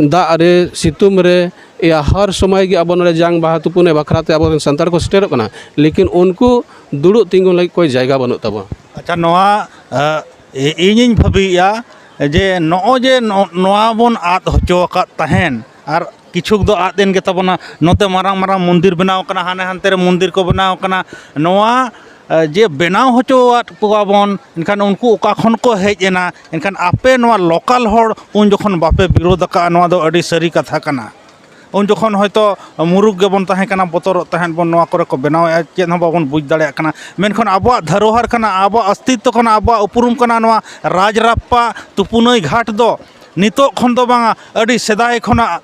ᱫᱟᱜ ᱨᱮ, ᱥᱤᱛᱩᱝ ᱨᱮ, ᱭᱟ ᱦᱟᱨ ᱥᱚᱢᱚᱭ ᱜᱮ ᱟᱵᱚ ᱱᱚᱰᱮ ᱡᱟᱝ ᱵᱟᱦᱟ ᱛᱩᱯᱩᱱ ᱵᱟᱠᱷᱨᱟ ᱛᱮ ᱟᱵᱚᱨᱮᱱ ᱥᱟᱱᱛᱟᱲ ᱠᱚ ᱥᱮᱴᱮᱨᱚᱜ ᱠᱟᱱᱟ, ᱞᱮᱠᱤᱱ ᱩᱱᱠᱩ ᱫᱩᱲᱩᱵ ᱛᱤᱸᱜᱩ ᱞᱟᱹᱜᱤᱫ ᱠᱚᱭ ᱡᱟᱭᱜᱟ ᱵᱟᱹᱱᱩᱜ ᱛᱟᱵᱚᱱᱟ᱾ ᱟᱪᱪᱷᱟ, ᱱᱚᱣᱟ, ᱮ, ᱤ-, ᱤᱧᱤᱧ ᱵᱷᱟᱹᱵᱤᱭᱮᱫᱼᱟ ᱡᱮ ᱱᱚᱜᱼᱚᱭ ᱡᱮ ᱱᱚ-, ᱱᱚᱣᱟ ᱵᱚᱱ ᱟᱫ ᱦᱚᱪᱚ ᱟᱠᱟᱫ ᱛᱟᱦᱮᱱ, ᱟᱨ ᱠᱤᱪᱷᱩ ᱫᱚ ᱟᱫ ᱮᱱ ᱜᱮᱛᱟ ᱵᱚᱱᱟ᱾ ᱱᱚᱛᱮ ᱢᱟᱨᱟᱝ ᱢᱟᱨᱟᱝ ᱢᱚᱱᱫᱤᱨ ᱵᱮᱱᱟᱣ ᱠᱟᱱᱟ, ᱦᱟᱱᱮ ᱦᱟᱱᱛᱮ ᱨᱮ ᱢᱚᱱᱫᱤᱨ ᱠᱚ ᱵᱮᱱᱟᱣ ᱠᱟᱱᱟ᱾ ᱱᱚᱣᱟ, ᱮ, ᱡᱮ ᱵᱮᱱᱟᱣ ᱦᱚᱪᱚᱣᱟᱫ ᱠᱚᱣᱟ ᱵᱚᱱ, ᱮᱱᱠᱷᱟᱱ ᱩᱱᱠᱩ ᱚᱠᱟ ᱠᱷᱚᱱ ᱠᱚ ᱦᱮᱡ ᱮᱱᱟ? ᱮᱱᱠᱷᱟᱱ ᱟᱯᱮ ᱱᱚᱣᱟ ᱞᱳᱠᱟᱞ ᱦᱚᱲ ᱩᱱ ᱡᱚᱠᱷᱚᱱ ᱵᱟᱯᱮ ᱵᱤᱨᱳᱫᱷ ᱟᱠᱟᱫᱼᱟ, ᱱᱚᱣᱟ ᱫᱚ ᱟᱹᱰᱤ ᱥᱟᱹᱨᱤ ᱠᱟᱛᱷᱟ ᱠᱟᱱᱟ᱾ ᱩᱱ ᱡᱚᱠᱷᱚᱱ ᱦᱚᱭᱛᱳ ᱢᱩᱨᱩᱠ ᱜᱮᱵᱚᱱ ᱛᱟᱦᱮᱸ ᱠᱟᱱᱟ, ᱵᱚᱛᱚᱨᱚᱜ ᱛᱟᱦᱮᱸᱫ ᱵᱚᱱ, ᱱᱚᱣᱟ ᱠᱚᱨᱮ ᱠᱚ ᱵᱮᱱᱟᱣᱮᱫᱼᱟ, ᱪᱮᱫ ᱦᱚᱸ ᱵᱟᱵᱚᱱ ᱵᱩᱡᱽ ᱫᱟᱲᱮᱭᱟᱜ ᱠᱟᱱᱟ᱾ ᱢᱮᱱᱠᱷᱟᱱ ᱟᱵᱚᱣᱟᱜ ᱫᱷᱟᱨᱚᱦᱟᱨ ᱠᱟᱱᱟ, ᱟᱵᱚᱣᱟᱜ ᱚᱥᱛᱤᱛᱛᱚ ᱠᱟᱱᱟ, ᱟᱵᱚᱣᱟᱜ ᱩᱯᱨᱩᱢ ᱠᱟᱱᱟ ᱱᱚᱣᱟ ᱨᱟᱡᱽᱨᱟᱯᱯᱟ ᱛᱩᱯᱩᱱᱟᱹᱭ ᱜᱷᱟᱴ ᱫᱚ ᱱᱤᱛᱚᱜ ᱠᱷᱚᱱ ᱫᱚ ᱵᱟᱝᱟ, ᱟᱹᱰᱤ ᱥᱮᱫᱟᱭ ᱠᱷᱚᱱᱟᱜ,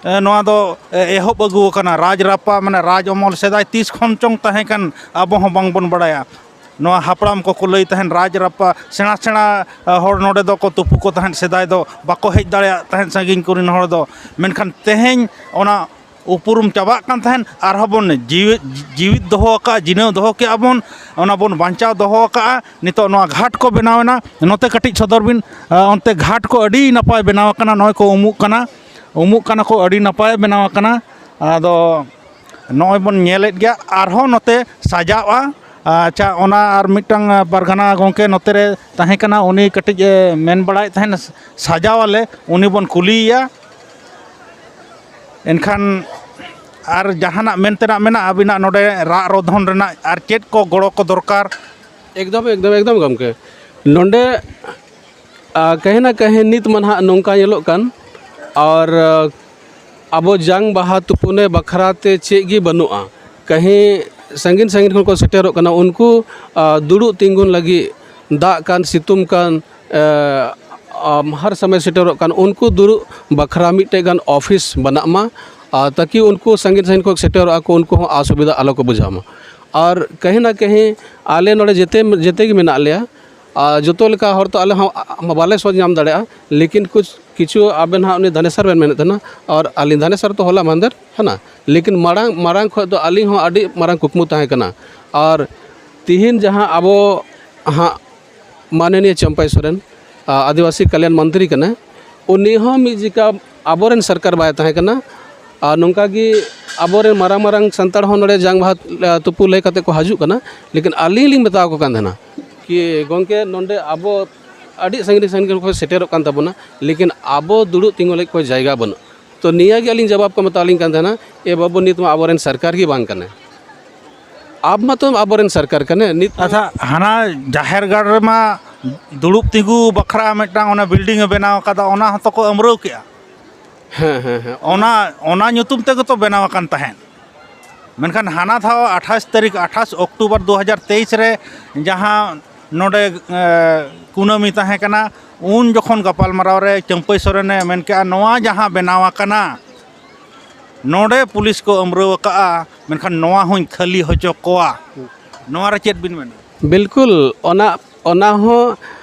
ᱮ, ᱱᱚᱣᱟ ᱫᱚ, ᱮ, ᱮᱦᱚᱵ ᱟᱹᱜᱩ ᱟᱠᱟᱱᱟ᱾ ᱨᱟᱡᱽᱨᱟᱯᱯᱟ ᱢᱟᱱᱮ ᱨᱟᱡᱽ ᱚᱢᱚᱞ ᱥᱮᱫᱟᱭ ᱛᱤᱥ ᱠᱷᱚᱱ ᱪᱚᱝ ᱛᱟᱦᱮᱸ ᱠᱟᱱ, ᱟᱵᱚ ᱦᱚᱸ ᱵᱟᱝᱵᱚᱱ ᱵᱟᱲᱟᱭᱟ᱾ ᱱᱚᱣᱟ ᱦᱟᱯᱲᱟᱢ ᱠᱚᱠᱚ ᱞᱟᱹᱭ ᱛᱟᱦᱮᱸᱫ, ᱨᱟᱡᱽ ᱨᱟᱯᱯᱟ ᱥᱮᱬᱟ ᱥᱮᱬᱟ, ᱟ, ᱦᱚᱲ ᱱᱚᱰᱮ ᱫᱚᱠᱚ ᱛᱩᱯᱩ ᱠᱚ ᱛᱟᱦᱮᱸᱫ, ᱥᱮᱫᱟᱭ ᱫᱚ ᱵᱟᱠᱚ ᱦᱮᱡ ᱫᱟᱲᱮᱭᱟᱜ ᱛᱟᱦᱮᱸᱫ ᱥᱟᱺᱜᱤᱧ ᱠᱚᱨᱮᱱ ᱦᱚᱲ ᱫᱚ᱾ ᱢᱮᱱᱠᱷᱟᱱ ᱛᱮᱦᱮᱧ ᱚᱱᱟ ᱩᱯᱨᱩᱢ ᱪᱟᱵᱟᱜ ᱠᱟᱱ ᱛᱟᱦᱮᱸᱫ, ᱟᱨᱦᱚᱸ ᱵᱚᱱ ᱡᱤᱣᱮᱫ, ᱡᱤᱣᱤᱫ ᱫᱚᱦᱚ ᱟᱠᱟᱫᱼᱟ, ᱡᱤᱱᱟᱹᱣ ᱫᱚᱦᱚ ᱠᱮᱜᱼᱟ ᱵᱚᱱ, ᱚᱱᱟ ᱵᱚᱱ ᱵᱟᱧᱪᱟᱣ ᱫᱚᱦᱚ ᱟᱠᱟᱫᱼᱟ᱾ ᱱᱤᱛᱚᱜ ᱱᱚᱣᱟ ᱜᱷᱟᱴ ᱠᱚ ᱵᱮᱱᱟᱣ ᱮᱱᱟ, ᱱᱚᱛᱮ ᱠᱟᱹᱴᱤᱡ ᱥᱚᱫᱚᱨ ᱵᱤᱱ᱾ ᱟ, ᱚᱱᱛᱮ ᱜᱷᱟᱴ ᱠᱚ ᱟᱹᱰᱤ ᱱᱟᱯᱟᱭ ᱵᱮᱱᱟᱣ ᱟᱠᱟᱱᱟ, ᱱᱚᱜᱼᱚᱭ ᱠᱚ ᱩᱢᱩᱜ ᱠᱟᱱᱟ, ᱩᱢᱩᱜ ᱠᱟᱱᱟ ᱠᱚ, ᱟᱹᱰᱤ ᱱᱟᱯᱟᱭ ᱵᱮᱱᱟᱣ ᱟᱠᱟᱱᱟ᱾ ᱟᱫᱚ ᱱᱚᱜᱼᱚᱭ ᱵᱚᱱ ᱧᱮᱞᱮᱫ ᱜᱮᱭᱟ, ᱟᱨᱦᱚᱸ ᱱᱚᱛᱮ ᱥᱟᱡᱟᱜᱼᱟ᱾ ᱟᱪᱪᱷᱟ, ᱚᱱᱟ ᱟᱨ ᱢᱤᱫᱴᱟᱝ ᱯᱟᱨᱜᱟᱱᱟ ᱜᱚᱢᱠᱮ ᱱᱚᱛᱮ ᱨᱮ ᱛᱟᱦᱮᱸ ᱠᱟᱱᱟ, ᱩᱱᱤ ᱠᱟᱹᱴᱤᱡ ᱮ ᱢᱮᱱ ᱵᱟᱲᱟᱭᱮᱫ ᱛᱟᱦᱮᱱ, ᱥᱟᱡᱟᱣ ᱟᱞᱮ, ᱩᱱᱤ ᱵᱚᱱ ᱠᱩᱞᱤᱭᱮᱭᱟ᱾ ᱮᱱᱠᱷᱟᱱ ᱟᱨ ᱡᱟᱦᱟᱱᱟᱜ ᱢᱮᱱ ᱛᱮᱱᱟᱜ ᱢᱮᱱᱟᱜᱼᱟ ᱟᱹᱵᱤᱱᱟᱜ ᱱᱚᱰᱮ ᱨᱟᱜ ᱨᱚᱫᱷᱚᱱ ᱨᱮᱱᱟᱜ, ᱟᱨ ᱪᱮᱫ ᱠᱚ ᱜᱚᱲᱚ ᱠᱚ ᱫᱚᱨᱠᱟᱨ? ᱮᱠᱫᱚᱢ, ᱮᱠᱫᱚᱢ, ᱮᱠᱫᱚᱢ ᱜᱚᱢᱠᱮ, ᱱᱚᱰᱮ ᱟ, ᱠᱟᱹᱦᱤ ᱱᱟ ᱠᱟᱹᱦᱤ ᱱᱤᱛ ᱢᱟ ᱱᱟᱦᱟᱜ ᱱᱚᱝᱠᱟ ᱧᱮᱞᱚᱜ ᱠᱟᱱ, ᱟᱨ, ᱟ, ᱟᱵᱚ ᱡᱟᱝ ᱵᱟᱦᱟ ᱛᱩᱯᱩᱱᱮ ᱵᱟᱠᱷᱨᱟ ᱛᱮ ᱪᱮᱫ ᱜᱮ ᱵᱟᱹᱱᱩᱜᱼᱟ᱾ ᱠᱟᱹᱦᱤ ᱥᱟᱺᱜᱤᱧ ᱥᱟᱺᱜᱤᱧ ᱠᱷᱚᱱ ᱠᱚ ᱥᱮᱴᱮᱨᱚᱜ ᱠᱟᱱᱟ, ᱩᱱᱠᱩ, ᱟ, ᱫᱩᱲᱩᱵ ᱛᱤᱸᱜᱩᱱ ᱞᱟᱹᱜᱤᱫ, ᱫᱟᱜ ᱠᱟᱱ, ᱥᱤᱛᱩᱝ ᱠᱟᱱ, ᱮ, ᱟᱢ, ᱦᱟᱨ ᱥᱚᱢᱚᱭ ᱥᱮᱴᱮᱨᱚᱜ ᱠᱟᱱ, ᱩᱱᱠᱩ ᱫᱩᱲᱩᱵ ᱵᱟᱠᱷᱨᱟ ᱢᱤᱫᱴᱮᱡ ᱜᱟᱱ ᱚᱯᱷᱤᱥ ᱵᱮᱱᱟᱜ ᱢᱟ, ᱟᱨ ᱛᱟᱠᱤ ᱩᱱᱠᱩ ᱥᱟᱺᱜᱤᱧ ᱥᱟᱺᱜᱤᱧ ᱠᱷᱚᱱ ᱥᱮᱴᱮᱨᱚᱜᱼᱟ ᱠᱚ, ᱩᱱᱠᱩ ᱦᱚᱸ ᱚᱥᱩᱵᱤᱫᱷᱟ ᱟᱞᱚ ᱠᱚ ᱵᱩᱡᱷᱟᱹᱣ ᱢᱟ᱾ ᱟᱨ ᱠᱟᱹᱦᱤ ᱱᱟ ᱠᱟᱹᱦᱤ ᱟᱞᱮ ᱱᱚᱰᱮ ᱡᱮᱛᱮ, ᱡᱮᱛᱮ ᱜᱮ ᱢᱮᱱᱟᱜ ᱞᱮᱭᱟ, ᱟᱨ ᱡᱚᱛᱚ ᱞᱮᱠᱟ ᱦᱚᱲ ᱛᱚ ᱟᱞᱮ ᱦᱚᱸ, ᱟ, ᱵᱟᱞᱮ ᱥᱚᱡᱽ ᱧᱟᱢ ᱫᱟᱲᱮᱭᱟᱜᱼᱟ, ᱞᱮᱠᱤᱱ ᱠᱩᱪ ᱠᱤᱪᱷᱩ ᱟᱵᱮᱱ ᱦᱟᱸᱜ ᱩᱱᱤ ᱫᱷᱟᱱᱮᱥᱟᱨ ᱵᱮᱱ ᱢᱮᱱᱮᱫ ᱛᱟᱦᱮᱱᱟ, ᱟᱨ ᱟᱹᱞᱤᱧ ᱫᱷᱟᱱᱮᱥᱟᱨ ᱛᱚ ᱦᱚᱞᱟ ᱢᱟᱦᱫᱮᱨ ᱦᱮᱸ ᱱᱟ, ᱞᱮᱠᱤᱱ ᱢᱟᱲᱟᱝ, ᱢᱟᱲᱟᱝ ᱠᱷᱚᱱ ᱫᱚ ᱟᱹᱞᱤᱧ ᱦᱚᱸ ᱟᱹᱰᱤ ᱢᱟᱨᱟᱝ ᱠᱩᱠᱢᱩ ᱛᱟᱦᱮᱸ ᱠᱟᱱᱟ᱾ ᱟᱨ ᱛᱤᱦᱤᱧ ᱡᱟᱦᱟᱸ ᱟᱵᱚ ᱦᱟᱸᱜ ᱢᱟᱱᱚᱱᱤᱭᱚ ᱪᱟᱢᱯᱟᱭ ᱥᱚᱨᱮᱱ, ᱟ, ᱟᱹᱫᱤᱵᱟᱹᱥᱤ ᱠᱟᱞᱭᱟᱱ ᱢᱚᱱᱛᱨᱤ ᱠᱟᱱᱟᱭ, ᱩᱱᱤ ᱦᱚᱸ ᱢᱤᱫ ᱡᱮᱠᱟ ᱟᱵᱚᱨᱮᱱ ᱥᱚᱨᱠᱟᱨ ᱵᱟᱭ ᱛᱟᱦᱮᱸ ᱠᱟᱱᱟ᱾ ᱟᱨ ᱱᱚᱝᱠᱟ ᱜᱮ ᱟᱵᱚᱨᱮᱱ ᱢᱟᱨᱟᱝ ᱢᱟᱨᱟᱝ ᱥᱟᱱᱛᱟᱲ ᱦᱚᱸ ᱱᱚᱰᱮ ᱡᱟᱝ ᱵᱟᱦᱟ, ᱟ, ᱛᱩᱯᱩ ᱞᱟᱹᱭ ᱠᱟᱛᱮ ᱠᱚ ᱦᱤᱡᱩᱜ ᱠᱟᱱᱟ, ᱞᱮᱠᱤᱱ ᱟᱹᱞᱤᱧ ᱞᱤᱧ ᱢᱮᱛᱟ ᱠᱚ ᱠᱟᱱ ᱛᱟᱦᱮᱱᱟ ᱠᱤ ᱜᱚᱢᱠᱮ, ᱱᱚᱰᱮ ᱟᱵᱚ ᱟᱹᱰᱤ ᱥᱟᱺᱜᱤᱧ ᱥᱟᱺᱜᱤᱧ ᱠᱷᱚᱱ ᱥᱮᱴᱮᱨᱚᱜ ᱠᱟᱱ ᱛᱟᱵᱚᱱᱟ, ᱞᱮᱠᱤᱱ ᱟᱵᱚ ᱫᱩᱲᱩᱵ ᱛᱤᱸᱜᱩ ᱞᱟᱹᱜᱤᱫ ᱠᱚ ᱡᱟᱭᱜᱟ ᱵᱟᱹᱱᱩᱜ᱾ ᱛᱚ ᱱᱤᱭᱟᱹ ᱜᱮ ᱟᱹᱞᱤᱧ ᱡᱚᱵᱟᱵ ᱠᱚ ᱢᱮᱛᱟ ᱞᱤᱧ ᱠᱟᱱ ᱛᱟᱦᱮᱱᱟ, "ᱮ ᱵᱟᱹᱵᱩ, ᱱᱤᱛ ᱢᱟ ᱟᱵᱚᱨᱮᱱ ᱥᱚᱨᱠᱟᱨ ᱜᱮ ᱵᱟᱝ ᱠᱟᱱᱟᱭ, ᱟᱢ ᱢᱟᱛᱚ ᱟᱵᱚᱨᱮᱱ ᱥᱚᱨᱠᱟᱨ ᱠᱟᱱᱮ ᱱᱤᱛ ᱢᱟ" ᱟᱪᱪᱷᱟ, ᱦᱟᱱᱟ ᱡᱟᱦᱮᱨ ᱜᱟᱲ ᱨᱮᱢᱟ ᱫᱩᱲᱩᱵ ᱛᱤᱸᱜᱩ ᱵᱟᱠᱷᱨᱟ ᱢᱤᱫᱴᱟᱝ ᱚᱱᱟ ᱵᱤᱞᱰᱤᱝ ᱮ ᱵᱮᱱᱟᱣ ᱟᱠᱟᱫᱟ, ᱚᱱᱟ ᱦᱚᱸᱛᱚ ᱠᱚ ᱟᱹᱢᱨᱟᱹᱣ ᱠᱮᱜᱼᱟ᱾ ᱦᱮᱸ, ᱦᱮᱸ, ᱦᱮᱸ᱾ ᱚᱱᱟ, ᱚᱱᱟ ᱧᱩᱛᱩᱢ ᱛᱮᱜᱮ ᱛᱚ ᱵᱮᱱᱟᱣ ᱟᱠᱟᱱ ᱛᱟᱦᱮᱸᱫ᱾ ᱢᱮᱱᱠᱷᱟᱱ ᱦᱟᱱᱟ ᱫᱷᱟᱣ ᱟᱴᱷᱟᱥ ᱛᱟᱹᱨᱤᱠᱷ, ᱟᱴᱷᱟᱥ ᱚᱠᱴᱳᱵᱚᱨ ᱫᱩ ᱦᱟᱡᱟᱨ ᱛᱮᱭᱤᱥ ᱨᱮ ᱡᱟᱦᱟᱸ ᱱᱚᱰᱮ, ᱮ, ᱠᱩᱱᱟᱹᱢᱤ ᱛᱟᱦᱮᱸ ᱠᱟᱱᱟ, ᱩᱱ ᱡᱚᱠᱷᱚᱱ ᱜᱟᱯᱟᱞᱢᱟᱨᱟᱣ ᱨᱮ ᱪᱟᱹᱢᱯᱟᱹᱭ ᱥᱚᱨᱮᱱᱮ ᱢᱮᱱ ᱠᱮᱜᱼᱟ, "ᱱᱚᱣᱟ ᱡᱟᱦᱟᱸ ᱵᱮᱱᱟᱣ ᱟᱠᱟᱱᱟ, ᱱᱚᱰᱮ ᱯᱩᱞᱤᱥ ᱠᱚ ᱟᱹᱢᱨᱟᱹᱣ ᱟᱠᱟᱜᱼᱟ, ᱢᱮᱱᱠᱷᱟᱱ ᱱᱚᱣᱟ ᱦᱚᱸᱧ ᱠᱷᱟᱹᱞᱤ ᱦᱚᱪᱚ ᱠᱚᱣᱟ᱾" ᱱᱚᱣᱟ ᱨᱮ ᱪᱮᱫ ᱵᱤᱱ ᱢᱮᱱᱟ? ᱵᱤᱞᱠᱩᱞ, ᱚᱱᱟ, ᱚᱱᱟ ᱦᱚᱸ,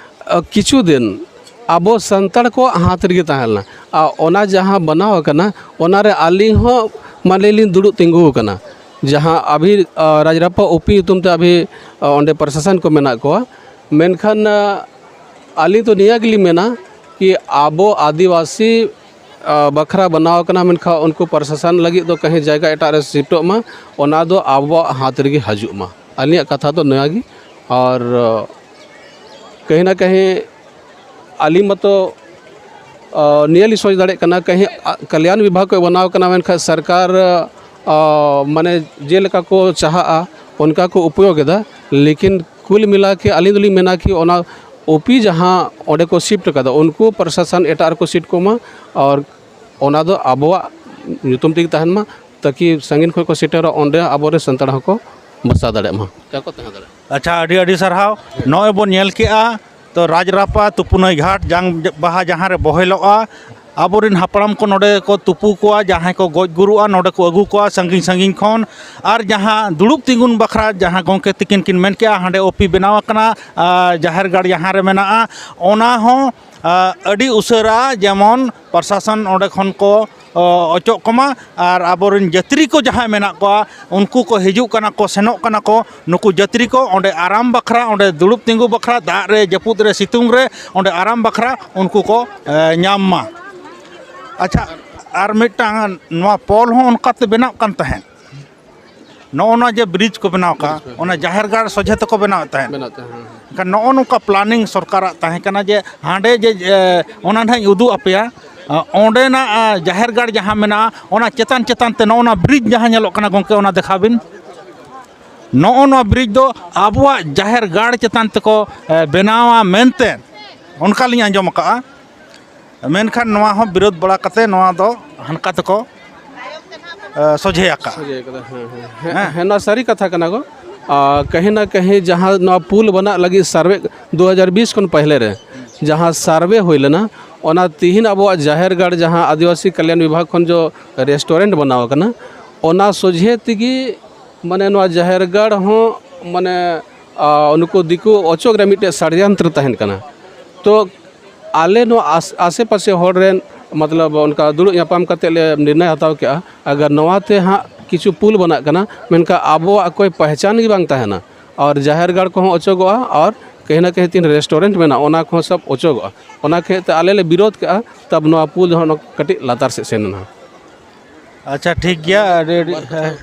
ᱟ, ᱠᱤᱪᱷᱩ ᱫᱤᱱ ᱟᱵᱚ ᱥᱟᱱᱛᱟᱲ ᱠᱚᱣᱟᱜ ᱦᱟᱛ ᱨᱮᱜᱮ ᱛᱟᱦᱮᱸ ᱞᱮᱱᱟ᱾ ᱟᱨ ᱚᱱᱟ ᱡᱟᱦᱟᱸ ᱵᱮᱱᱟᱣ ᱟᱠᱟᱱᱟ, ᱚᱱᱟ ᱨᱮ ᱟᱹᱞᱤᱧ ᱦᱚᱸ ᱢᱟᱱᱮ ᱞᱤᱧ ᱫᱩᱲᱩᱵ ᱛᱤᱸᱜᱩ ᱟᱠᱟᱱᱟ᱾ ᱡᱟᱦᱟᱸ ᱟᱵᱷᱤ, ᱟ, ᱨᱟᱡᱽᱨᱟᱯᱟ ᱳᱯᱤ ᱧᱩᱛᱩᱢ ᱛᱮ ᱟᱵᱷᱤ, ᱟ, ᱚᱸᱰᱮ ᱯᱨᱚᱥᱟᱥᱚᱱ ᱠᱚ ᱢᱮᱱᱟᱜ ᱠᱚᱣᱟ᱾ ᱢᱮᱱᱠᱷᱟᱱ, ᱟ, ᱟᱹᱞᱤᱧ ᱫᱚ ᱱᱤᱭᱟᱹ ᱜᱮᱞᱤᱧ ᱢᱮᱱᱟ ᱠᱤ ᱟᱵᱚ ᱟᱹᱫᱤᱵᱟᱹᱥᱤ, ᱟ, ᱵᱟᱠᱷᱨᱟ ᱵᱮᱱᱟᱣ ᱟᱠᱟᱱᱟ, ᱢᱮᱱᱠᱷᱟᱱ ᱩᱱᱠᱩ ᱯᱨᱚᱥᱟᱥᱚᱱ ᱞᱟᱹᱜᱤᱫ ᱫᱚ ᱠᱟᱹᱦᱤ ᱡᱟᱭᱜᱟ ᱮᱴᱟᱜ ᱨᱮ ᱥᱤᱯᱴᱚᱜ ᱢᱟ, ᱚᱱᱟ ᱫᱚ ᱟᱵᱚᱣᱟᱜ ᱦᱟᱛ ᱨᱮᱜᱮ ᱦᱤᱡᱩᱜ ᱢᱟ᱾ ᱟᱹᱞᱤᱧᱟᱜ ᱠᱟᱛᱷᱟ ᱫᱚ ᱱᱚᱣᱟ ᱜᱮ᱾ ᱟᱨ, ᱟ, ᱠᱟᱹᱦᱤ ᱱᱟ ᱠᱟᱹᱦᱤ ᱟᱹᱞᱤᱧ ᱢᱟᱛᱚ, ᱟ, ᱱᱤᱭᱟᱹ ᱞᱤᱧ ᱥᱚᱪ ᱫᱟᱲᱮᱭᱟᱜ ᱠᱟᱱᱟ, ᱠᱟᱹᱦᱤ, ᱟ, ᱠᱟᱞᱭᱟᱱ ᱵᱤᱵᱷᱟᱜᱽ ᱠᱚ ᱵᱮᱱᱟᱣ ᱠᱟᱱᱟ, ᱢᱮᱱᱠᱷᱟᱱ ᱥᱚᱨᱠᱟᱨ, ᱟ, ᱢᱟᱱᱮ ᱡᱮᱞᱮᱠᱟ ᱠᱚ ᱪᱟᱦᱟᱜᱼᱟ, ᱚᱱᱠᱟ ᱠᱚ ᱩᱯᱭᱳᱜᱽ ᱮᱫᱟ᱾ ᱞᱮᱠᱤᱱ ᱠᱩᱞ ᱢᱤᱞᱟ ᱠᱮ ᱟᱹᱞᱤᱧ ᱫᱚᱞᱤᱧ ᱢᱮᱱᱟ ᱠᱤ ᱚᱱᱟ ᱳᱯᱤ ᱡᱟᱦᱟᱸ ᱚᱸᱰᱮ ᱠᱚ ᱥᱤᱯᱴ ᱠᱟᱫᱟ, ᱩᱱᱠᱩ ᱯᱨᱚᱥᱟᱥᱚᱱ ᱮᱴᱟᱜ ᱨᱮᱠᱚ ᱥᱤᱴ ᱠᱚᱢᱟ, ᱟᱨ ᱚᱱᱟ ᱫᱚ ᱟᱵᱚᱣᱟᱜ ᱧᱩᱛᱩᱢ ᱛᱮᱜᱮ ᱛᱟᱦᱮᱱ ᱢᱟ, ᱛᱟᱠᱤ ᱥᱟᱺᱜᱤᱧ ᱠᱷᱚᱱ ᱠᱚ ᱥᱮᱴᱮᱨᱚᱜ, ᱚᱸᱰᱮ ᱟᱵᱚᱨᱮᱱ ᱥᱟᱱᱛᱟᱲ ᱦᱚᱸᱠᱚ ᱵᱟᱥᱟ ᱫᱟᱲᱮᱭᱟᱜ ᱢᱟ, ᱠᱚ ᱛᱟᱦᱮᱸ ᱫᱟᱲᱮᱭᱟᱜ ᱢᱟ᱾ ᱟᱪᱪᱷᱟ, ᱟᱹᱰᱤ ᱟᱹᱰᱤ ᱥᱟᱨᱦᱟᱣ᱾ ᱱᱚᱜᱼᱚᱭ ᱵᱚᱱ ᱧᱮᱞ ᱠᱮᱜᱼᱟ, ᱛᱚ ᱨᱟᱡᱽᱨᱟᱯᱟ ᱛᱩᱯᱩᱱᱟᱹᱭ ᱜᱷᱟᱴ ᱡᱟᱝ ᱵᱟᱦᱟ ᱡᱟᱦᱟᱸ ᱨᱮ ᱵᱚᱦᱮᱞᱚᱜᱼᱟ, ᱟᱵᱚᱨᱮᱱ ᱦᱟᱯᱲᱟᱢ ᱠᱚ ᱱᱚᱰᱮ ᱠᱚ ᱛᱩᱯᱩ ᱠᱚᱣᱟ, ᱡᱟᱦᱟᱸᱭ ᱠᱚ ᱜᱚᱡ ᱜᱩᱨᱩᱜᱼᱟ ᱱᱚᱰᱮ ᱠᱚ ᱟᱹᱜᱩ ᱠᱚᱣᱟ ᱥᱟᱺᱜᱤᱧ ᱥᱟᱺᱜᱤᱧ ᱠᱷᱚᱱ᱾ ᱟᱨ ᱡᱟᱦᱟᱸ ᱫᱩᱲᱩᱵ ᱛᱤᱸᱜᱩᱱ ᱵᱟᱠᱷᱨᱟ ᱡᱟᱦᱟᱸ ᱜᱚᱢᱠᱮ ᱛᱤᱠᱤᱱ ᱠᱤᱱ ᱢᱮᱱ ᱠᱮᱜᱼᱟ, ᱦᱟᱸᱰᱮ ᱳᱯᱤ ᱵᱮᱱᱟᱣ ᱟᱠᱟᱱᱟ, ᱟᱨ ᱡᱟᱦᱮᱨ ᱜᱟᱲ ᱡᱟᱦᱟᱸ ᱨᱮ ᱢᱮᱱᱟᱜᱼᱟ, ᱚᱱᱟ ᱦᱚᱸ, ᱟᱨ ᱟᱹᱰᱤ ᱩᱥᱟᱹᱨᱟ ᱡᱮᱢᱚᱱ ᱯᱨᱚᱥᱟᱥᱚᱱ ᱚᱸᱰᱮ ᱠᱷᱚᱱ ᱠᱚ, ᱚ, ᱚᱪᱚᱜ ᱠᱚᱢᱟ᱾ ᱟᱨ ᱟᱵᱚᱨᱮᱱ ᱡᱟᱹᱛᱨᱤ ᱠᱚ ᱡᱟᱦᱟᱸᱭ ᱢᱮᱱᱟᱜ ᱠᱚᱣᱟ, ᱩᱱᱠᱩ ᱠᱚ ᱦᱤᱡᱩᱜ ᱠᱟᱱᱟ ᱠᱚ, ᱥᱮᱱᱚᱜ ᱠᱟᱱᱟ ᱠᱚ, ᱱᱩᱠᱩ ᱡᱟᱹᱛᱨᱤ ᱠᱚ ᱚᱸᱰᱮ ᱟᱨᱟᱢ ᱵᱟᱠᱷᱨᱟ, ᱚᱸᱰᱮ ᱫᱩᱲᱩᱵ ᱛᱤᱸᱜᱩ ᱵᱟᱠᱷᱨᱟ, ᱫᱟᱜ ᱨᱮ, ᱡᱟᱹᱯᱩᱫ ᱨᱮ, ᱥᱤᱛᱩᱝ ᱨᱮ ᱚᱸᱰᱮ ᱟᱨᱟᱢ ᱵᱟᱠᱷᱨᱟ ᱩᱱᱠᱩ ᱠᱚ, ᱮ, ᱧᱟᱢ ᱢᱟ᱾ ᱟᱪᱪᱷᱟ, ᱟᱨ ᱢᱤᱫᱴᱟᱝ ᱱᱚᱣᱟ ᱯᱳᱞ ᱦᱚᱸ ᱚᱱᱠᱟᱛᱮ ᱵᱮᱱᱟᱜ ᱠᱟᱱ ᱛᱟᱦᱮᱸᱫ᱾ ᱱᱚᱜᱼᱚ ᱱᱚᱣᱟ ᱡᱮ ᱵᱨᱤᱡᱽ ᱠᱚ ᱵᱮᱱᱟᱣ ᱠᱟᱜᱼᱟ, ᱵᱨᱤᱡᱽ ᱠᱚ᱾ ᱚᱱᱟ ᱡᱟᱦᱮᱨ ᱜᱟᱲ ᱥᱚᱡᱷᱮ ᱛᱮᱠᱚ ᱵᱮᱱᱟᱣᱮᱫ ᱛᱟᱦᱮᱸᱫ᱾ ᱵᱮᱱᱟᱣ ᱛᱟᱦᱮᱸᱫ, ᱦᱮᱸ, ᱦᱮᱸ᱾ ᱮᱱᱠᱷᱟᱱ ᱱᱚᱜᱼᱚ ᱱᱚᱝᱠᱟ ᱯᱞᱟᱱᱤᱝ ᱥᱚᱨᱠᱟᱨᱟᱜ ᱛᱟᱦᱮᱸ ᱠᱟᱱᱟ ᱡᱮ ᱦᱟᱸᱰᱮ ᱡᱮ, ᱮ, ᱚᱱᱟ ᱱᱟᱦᱟᱜ ᱤᱧ ᱩᱫᱩᱜ ᱟᱯᱮᱭᱟ, ᱮ, ᱚᱸᱰᱮᱱᱟᱜ, ᱮ, ᱡᱟᱦᱮᱨ ᱜᱟᱲ ᱡᱟᱦᱟᱸ ᱢᱮᱱᱟᱜᱼᱟ, ᱚᱱᱟ ᱪᱮᱛᱟᱱ ᱪᱮᱛᱟᱱ ᱛᱮ ᱱᱚᱜᱼᱚ ᱱᱚᱣᱟ ᱵᱨᱤᱡᱽ ᱡᱟᱦᱟᱸ ᱧᱮᱞᱚᱜ ᱠᱟᱱᱟ ᱜᱚᱢᱠᱮ, ᱚᱱᱟ ᱫᱮᱠᱷᱟᱣ ᱵᱤᱱ᱾ ᱱᱚᱜᱼᱚ ᱱᱚᱣᱟ ᱵᱨᱤᱡᱽ ᱫᱚ ᱟᱵᱚᱣᱟᱜ ᱡᱟᱦᱮᱨ ᱜᱟᱲ ᱪᱮᱛᱟᱱ ᱛᱮᱠᱚ, ᱮ, ᱵᱮᱱᱟᱣᱟ ᱢᱮᱱᱛᱮ ᱚᱱᱠᱟᱞᱤᱧ ᱟᱸᱡᱚᱢ ᱟᱠᱟᱫᱼᱟ᱾ ᱢᱮᱱᱠᱷᱟᱱ ᱱᱚᱣᱟ ᱦᱚᱸ ᱵᱤᱨᱳᱫᱷ ᱵᱟᱲᱟ ᱠᱟᱛᱮ ᱱᱚᱣᱟ ᱫᱚ ᱦᱟᱱᱠᱟ ᱛᱮᱠᱚ ᱥᱚᱡᱷᱮ ᱟᱠᱟᱫ᱾ ᱥᱚᱡᱷᱮ ᱠᱟᱫᱟ, ᱦᱮᱸ, ᱦᱮᱸ᱾ ᱦᱮᱸ, ᱦᱮᱸ᱾ ᱦᱮᱸ, ᱱᱚᱣᱟ ᱥᱟᱹᱨᱤ ᱠᱟᱛᱷᱟ ᱠᱟᱱᱟ ᱜᱚ᱾ ᱟᱨ ᱠᱟᱹᱦᱤ ᱱᱟ ᱠᱟᱹᱦᱤ ᱡᱟᱦᱟᱸ ᱱᱚᱣᱟ ᱯᱩᱞ ᱵᱮᱱᱟᱣ ᱞᱟᱹᱜᱤᱫ ᱥᱟᱨᱵᱷᱮ ᱫᱩ ᱦᱟᱡᱟᱨ ᱵᱤᱥ ᱠᱷᱚᱱ ᱯᱟᱦᱞᱮ ᱨᱮ ᱡᱟᱦᱟᱸ ᱥᱟᱨᱵᱷᱮ ᱦᱩᱭ ᱞᱮᱱᱟ, ᱚᱱᱟ ᱛᱤᱦᱤᱧ ᱟᱵᱚᱣᱟᱜ ᱡᱟᱦᱮᱨ ᱜᱟᱲ ᱡᱟᱦᱟᱸ ᱟᱹᱫᱤᱵᱟᱹᱥᱤ ᱠᱟᱞᱭᱟᱱ ᱵᱤᱵᱷᱟᱜᱽ ᱠᱷᱚᱱ ᱡᱚ ᱨᱮᱥᱴᱩᱨᱮᱱᱴ ᱵᱮᱱᱟᱣ ᱟᱠᱟᱱᱟ, ᱚᱱᱟ ᱥᱚᱡᱷᱮ ᱛᱮᱜᱮ ᱢᱟᱱᱮ ᱱᱚᱣᱟ ᱡᱟᱦᱮᱨ ᱜᱟᱲ ᱦᱚᱸ ᱢᱟᱱᱮ, ᱟ, ᱱᱩᱠᱩ ᱫᱤᱠᱩ ᱚᱪᱚᱜ ᱨᱮ ᱢᱤᱫᱴᱮᱡ ᱥᱟᱲᱭᱟᱱᱛᱨᱚ ᱛᱟᱦᱮᱱ ᱠᱟᱱᱟ᱾ ᱛᱚ ᱟᱞᱮ ᱱᱚᱣᱟ ᱟᱥ-, ᱟᱥᱮ ᱯᱟᱥᱮ ᱦᱚᱲ ᱨᱮᱱ ᱢᱚᱛᱞᱚᱵ ᱚᱱᱠᱟ ᱫᱩᱲᱩᱵ ᱧᱟᱯᱟᱢ ᱠᱟᱛᱮ ᱞᱮ ᱱᱤᱨᱱᱚᱭ ᱦᱟᱛᱟᱣ ᱠᱮᱜᱼᱟ, ᱟᱜᱟᱨ ᱱᱚᱣᱟ ᱛᱮ ᱦᱟᱸᱜ ᱠᱤᱪᱷᱩ ᱯᱩᱞ ᱵᱮᱱᱟᱜ ᱠᱟᱱᱟ, ᱢᱮᱱᱠᱷᱟᱱ ᱟᱵᱚᱣᱟᱜ ᱠᱳᱭ ᱯᱮᱦᱪᱟᱱ ᱜᱮ ᱵᱟᱝ ᱛᱟᱦᱮᱱᱟ᱾ ᱟᱨ ᱡᱟᱦᱮᱨ ᱜᱟᱲ ᱠᱚᱦᱚᱸ ᱚᱪᱚᱜᱚᱜᱼᱟ ᱟᱨ ᱠᱟᱹᱦᱤ ᱱᱟ ᱠᱟᱹᱦᱤ ᱛᱤᱱ ᱨᱮᱥᱴᱩᱨᱮᱱᱴ ᱢᱮᱱᱟᱜᱼᱟ, ᱚᱱᱟ ᱠᱚᱦᱚᱸ ᱥᱚᱵ ᱚᱪᱚᱜᱚᱜᱼᱟ᱾ ᱚᱱᱟ ᱠᱷᱟᱹᱛᱤᱨ ᱛᱮ ᱟᱞᱮ ᱞᱮ ᱵᱤᱨᱳᱫᱷ ᱠᱮᱜᱼᱟ, ᱛᱟᱵ ᱱᱚᱣᱟ ᱯᱩᱞ ᱫᱚ ᱦᱟᱸᱜ ᱠᱟᱹᱴᱤᱡ ᱞᱟᱛᱟᱨ ᱥᱮᱫ ᱥᱮᱱ ᱮᱱᱟ᱾ ᱟᱪᱪᱷᱟ, ᱴᱷᱤᱠ ᱜᱮᱭᱟ, ᱟᱹᱰᱤ, ᱟᱹᱰᱤ, ᱦᱮᱸ᱾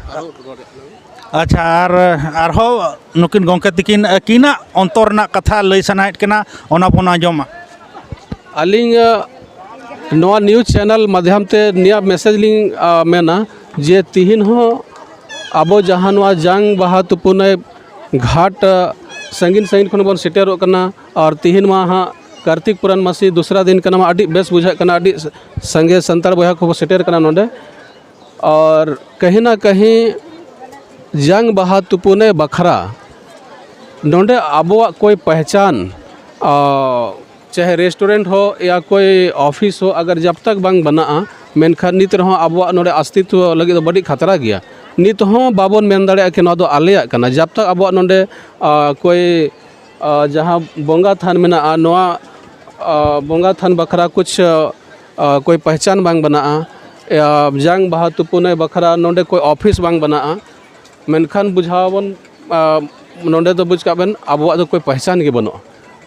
ᱟᱪᱪᱷᱟ, ᱟᱨ ᱟᱨᱦᱚᱸ ᱱᱩᱠᱤᱱ ᱜᱚᱢᱠᱮ ᱛᱤᱠᱤᱱ ᱟᱹᱠᱤᱱᱟᱜ ᱚᱱᱛᱚᱨ ᱨᱮᱱᱟᱜ ᱠᱟᱛᱷᱟ ᱞᱟᱹᱭ ᱥᱟᱱᱟᱭᱮᱫ ᱠᱤᱱᱟ, ᱚᱱᱟ ᱵᱚᱱ ᱟᱸᱡᱚᱢᱟ᱾ ᱟᱹᱞᱤᱧ, ᱟ, ᱱᱚᱣᱟ ᱱᱤᱭᱩᱡᱽ ᱪᱮᱱᱮᱞ ᱢᱟᱫᱽᱫᱷᱚᱢ ᱛᱮ ᱱᱤᱭᱟᱹ ᱢᱮᱥᱮᱡᱽ ᱞᱤᱧ, ᱟ, ᱢᱮᱱᱟ ᱡᱮ ᱛᱤᱦᱤᱧ ᱦᱚᱸ ᱟᱵᱚ ᱡᱟᱦᱟᱸ ᱱᱚᱣᱟ ᱡᱟᱝ ᱵᱟᱦᱟ ᱛᱩᱯᱩᱱᱟᱹᱭ ᱜᱷᱟᱴ, ᱟ, ᱥᱟᱺᱜᱤᱧ ᱥᱟᱺᱜᱤᱧ ᱠᱷᱚᱱ ᱵᱚᱱ ᱥᱮᱴᱮᱨᱚᱜ ᱠᱟᱱᱟ᱾ ᱟᱨ ᱛᱤᱦᱤᱧ ᱢᱟ ᱦᱟᱸᱜ ᱠᱟᱨᱛᱤᱠ ᱯᱩᱨᱟᱱᱢᱟᱥᱤ ᱫᱩᱥᱨᱟ ᱫᱤᱱ ᱠᱟᱱᱟ, ᱢᱟ ᱟᱹᱰᱤ ᱵᱮᱥ ᱵᱩᱡᱷᱟᱹᱜ ᱠᱟᱱᱟ, ᱟᱹᱰᱤ ᱥᱟᱸᱜᱮ ᱥᱟᱱᱛᱟᱲ ᱵᱚᱭᱦᱟ ᱠᱚᱵᱚ ᱥᱮᱴᱮᱨ ᱠᱟᱱᱟ ᱱᱚᱰᱮ᱾ ᱟᱨ ᱠᱟᱹᱦᱤ ᱱᱟ ᱠᱟᱹᱦᱤ ᱡᱟᱝ ᱵᱟᱦᱟ ᱛᱩᱯᱩᱱᱮ ᱵᱟᱠᱷᱨᱟ ᱱᱚᱰᱮ ᱟᱵᱚᱣᱟᱜ ᱠᱳᱭ ᱯᱮᱦᱪᱟᱱ, ᱟ, ᱪᱟᱦᱮ ᱨᱮᱥᱴᱩᱨᱮᱱᱴ ᱦᱳ ᱭᱟ ᱠᱳᱭ ᱚᱯᱷᱤᱥ ᱦᱳ, ᱟᱜᱟᱨ ᱡᱟᱵ ᱛᱟᱠ ᱵᱟᱝ ᱵᱮᱱᱟᱜᱼᱟ, ᱢᱮᱱᱠᱷᱟᱱ ᱱᱤᱛ ᱨᱮᱦᱚᱸ ᱟᱵᱚᱣᱟᱜ ᱱᱚᱰᱮ ᱚᱥᱛᱤᱛᱣᱚ ᱞᱟᱹᱜᱤᱫ ᱫᱚ ᱟᱹᱰᱤ ᱠᱷᱟᱛᱨᱟ ᱜᱮᱭᱟ᱾ ᱱᱤᱛ ᱦᱚᱸ ᱵᱟᱵᱚᱱ ᱢᱮᱱ ᱫᱟᱲᱮᱭᱟᱜᱼᱟ ᱠᱤ ᱱᱚᱣᱟ ᱫᱚ ᱟᱞᱮᱭᱟᱜ ᱠᱟᱱᱟ, ᱡᱟᱵ ᱛᱟᱠ ᱟᱵᱚᱣᱟᱜ ᱱᱚᱰᱮ, ᱟ, ᱠᱳᱭ ᱟ, ᱡᱟᱦᱟᱸ ᱵᱚᱸᱜᱟ ᱛᱷᱟᱱ ᱢᱮᱱᱟᱜᱼᱟ, ᱱᱚᱣᱟ, ᱟ, ᱵᱚᱸᱜᱟ ᱛᱷᱟᱱ ᱵᱟᱠᱷᱨᱟ ᱠᱩᱪ, ᱟ, ᱠᱳᱭ ᱯᱮᱦᱪᱟᱱ ᱵᱟᱝ ᱵᱮᱱᱟᱜᱼᱟ᱾ ᱟ, ᱡᱟᱝ ᱵᱟᱦᱟ ᱛᱩᱯᱩᱱᱟᱹᱭ ᱵᱟᱠᱷᱨᱟ ᱱᱚᱰᱮ ᱠᱳᱭ ᱚᱯᱷᱤᱥ ᱵᱟᱝ ᱵᱮᱱᱟᱜᱼᱟ᱾ ᱢᱮᱱᱠᱷᱟᱱ ᱵᱩᱡᱷᱟᱹᱣ ᱟᱵᱚᱱ, ᱟ, ᱱᱚᱰᱮ ᱫᱚ ᱵᱩᱡᱽ ᱠᱟᱜ ᱵᱮᱱ, ᱟᱵᱚᱣᱟᱜ ᱫᱚ ᱠᱳᱭ ᱯᱮᱦᱪᱟᱱ ᱜᱮ ᱵᱟᱹᱱᱩᱜᱼᱟ᱾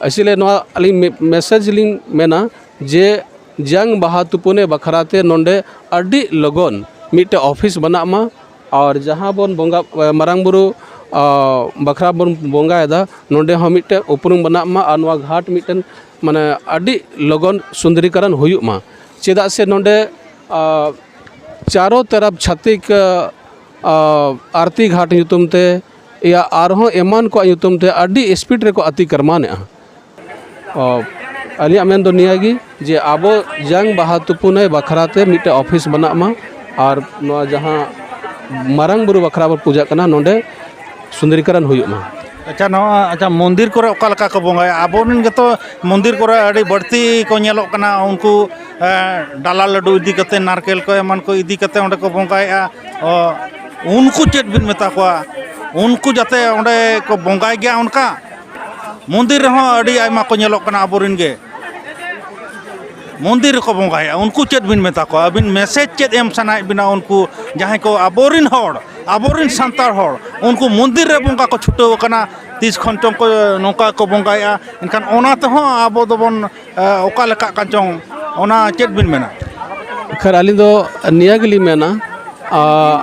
ᱤᱥᱤᱞᱤᱭᱮ ᱱᱚᱣᱟ ᱟᱹᱞᱤᱧ ᱢᱮ-, ᱢᱮᱥᱮᱡᱽ ᱞᱤᱧ ᱢᱮᱱᱟ ᱡᱮ ᱡᱟᱝ ᱵᱟᱦᱟ ᱛᱩᱯᱩᱱᱟᱹᱭ ᱵᱟᱠᱷᱨᱟ ᱛᱮ ᱱᱚᱰᱮ ᱟᱹᱰᱤ ᱞᱚᱜᱚᱱ ᱢᱤᱫᱴᱮᱡ ᱚᱯᱷᱤᱥ ᱵᱮᱱᱟᱜ ᱢᱟ᱾ ᱟᱨ ᱡᱟᱦᱟᱸ ᱵᱚᱱ ᱵᱚᱸᱜᱟ, ᱢᱟᱨᱟᱝ ᱵᱩᱨᱩ, ᱟ, ᱵᱟᱠᱷᱨᱟ ᱵᱚᱱ ᱵᱚᱸᱜᱟᱭᱮᱫᱟ, ᱱᱚᱰᱮ ᱦᱚᱸ ᱢᱤᱫᱴᱮᱱ ᱩᱯᱨᱩᱢ ᱵᱮᱱᱟᱜ ᱢᱟ ᱟᱨ ᱱᱚᱣᱟ ᱜᱷᱟᱴ ᱢᱤᱫᱴᱮᱱ ᱢᱟᱱᱮ ᱟᱹᱰᱤ ᱞᱚᱜᱚᱱ ᱥᱩᱱᱫᱨᱤᱠᱚᱨᱚᱱ ᱦᱩᱭᱩᱜ ᱢᱟ᱾ ᱪᱮᱫᱟᱜ ᱥᱮ ᱱᱚᱰᱮ, ᱟ, ᱪᱟᱨᱚ ᱛᱚᱨᱚᱯ ᱪᱷᱟᱛᱤᱠ, ᱟ, ᱟ, ᱟᱨᱛᱤ ᱜᱷᱟᱴ ᱧᱩᱛᱩᱢ ᱛᱮ ᱭᱟ ᱟᱨᱦᱚᱸ ᱮᱢᱟᱱ ᱠᱚᱣᱟᱜ ᱧᱩᱛᱩᱢ ᱛᱮ ᱟᱹᱰᱤ ᱥᱯᱤᱰ ᱨᱮᱠᱚ ᱟᱛᱤᱠᱨᱚᱢᱟᱱᱮᱜᱼᱟ᱾ ᱟ, ᱟᱹᱞᱤᱧᱟᱜ ᱢᱮᱱ ᱫᱚ ᱱᱤᱭᱟᱹ ᱜᱮ, ᱡᱮ ᱟᱵᱚ ᱡᱟᱝ ᱵᱟᱦᱟ ᱛᱩᱯᱩᱱᱟᱹᱭ ᱵᱟᱠᱷᱨᱟ ᱛᱮ ᱢᱤᱫᱴᱮᱱ ᱚᱯᱷᱤᱥ ᱵᱮᱱᱟᱜ ᱢᱟ, ᱟᱨ ᱱᱚᱣᱟ ᱡᱟᱦᱟᱸ ᱢᱟᱨᱟᱝ ᱵᱩᱨᱩ ᱵᱟᱠᱷᱨᱟ ᱵᱚᱱ ᱯᱩᱡᱟᱜ ᱠᱟᱱᱟ, ᱱᱚᱰᱮ ᱥᱩᱱᱫᱚᱨᱤᱠᱚᱨᱚᱱ ᱦᱩᱭᱩᱜ ᱢᱟ᱾ ᱟᱪᱪᱷᱟ, ᱱᱚᱣᱟ, ᱟᱪᱪᱷᱟ, ᱢᱚᱱᱫᱤᱨ ᱠᱚᱨᱮ ᱚᱠᱟ ᱞᱮᱠᱟ ᱠᱚ ᱵᱚᱸᱜᱟᱭᱟ? ᱟᱵᱚᱨᱮᱱ ᱜᱮᱛᱚ ᱢᱚᱱᱫᱤᱨ ᱠᱚᱨᱮ ᱟᱹᱰᱤ ᱵᱟᱹᱲᱛᱤ ᱠᱚ ᱧᱮᱞᱚᱜ ᱠᱟᱱᱟ, ᱩᱱᱠᱩ, ᱮ, ᱰᱟᱞᱟ ᱞᱟᱹᱰᱩ ᱤᱫᱤ ᱠᱟᱛᱮ, ᱱᱟᱨᱠᱮᱞ ᱠᱚ ᱮᱢᱟᱱ ᱠᱚ ᱤᱫᱤ ᱠᱟᱛᱮ ᱚᱸᱰᱮ ᱠᱚ ᱵᱚᱸᱜᱟᱭᱮᱫᱼᱟ᱾ ᱚ, ᱩᱱᱠᱩ ᱪᱮᱫ ᱵᱤᱱ ᱢᱮᱛᱟ ᱠᱚᱣᱟ? ᱩᱱᱠᱩ ᱡᱟᱛᱮ ᱚᱸᱰᱮ ᱠᱚ ᱵᱚᱸᱜᱟᱭ ᱜᱮᱭᱟ ᱚᱱᱠᱟ? ᱢᱚᱱᱫᱤᱨ ᱨᱮᱦᱚᱸ ᱟᱹᱰᱤ ᱟᱭᱢᱟ ᱠᱚ ᱧᱮᱞᱚᱜ ᱠᱟᱱᱟ ᱟᱵᱚᱨᱮᱱ ᱜᱮ᱾ ᱢᱚᱱᱫᱤᱨ ᱨᱮᱠᱚ ᱵᱚᱸᱜᱟᱭᱮᱫᱼᱟ, ᱩᱱᱠᱩ ᱪᱮᱫ ᱵᱤᱱ ᱢᱮᱛᱟ ᱠᱚᱣᱟ? ᱟᱹᱵᱤᱱ ᱢᱮᱥᱮᱡᱽ ᱪᱮᱫ ᱮᱢ ᱥᱟᱱᱟᱭᱮᱫ ᱵᱤᱱᱟ? ᱩᱱᱠᱩ ᱡᱟᱦᱟᱸᱭ ᱠᱚ ᱟᱵᱚᱨᱮᱱ ᱦᱚᱲ, ᱟᱵᱚᱨᱮᱱ ᱥᱟᱱᱛᱟᱲ ᱦᱚᱲ, ᱩᱱᱠᱩ ᱢᱚᱱᱫᱤᱨ ᱨᱮ ᱵᱚᱸᱜᱟ ᱠᱚ ᱪᱷᱩᱴᱟᱹᱣ ᱟᱠᱟᱱᱟ, ᱛᱤᱥ ᱠᱷᱚᱱ ᱪᱚᱝ ᱠᱚ ᱱᱚᱝᱠᱟ ᱠᱚ ᱵᱚᱸᱜᱟᱭᱮᱫᱼᱟ, ᱮᱱᱠᱷᱟᱱ ᱚᱱᱟ ᱛᱮᱦᱚᱸ ᱟᱵᱚ ᱫᱚᱵᱚᱱ, ᱮ, ᱚᱠᱟ ᱞᱮᱠᱟᱜ ᱠᱟᱱ ᱪᱚᱝ, ᱚᱱᱟ ᱪᱮᱫ ᱵᱤᱱ ᱢᱮᱱᱟ? ᱠᱷᱟᱱ ᱟᱹᱞᱤᱧ ᱫᱚ ᱱᱤᱭᱟᱹ ᱜᱮᱞᱤᱧ ᱢᱮᱱᱟ, ᱟ,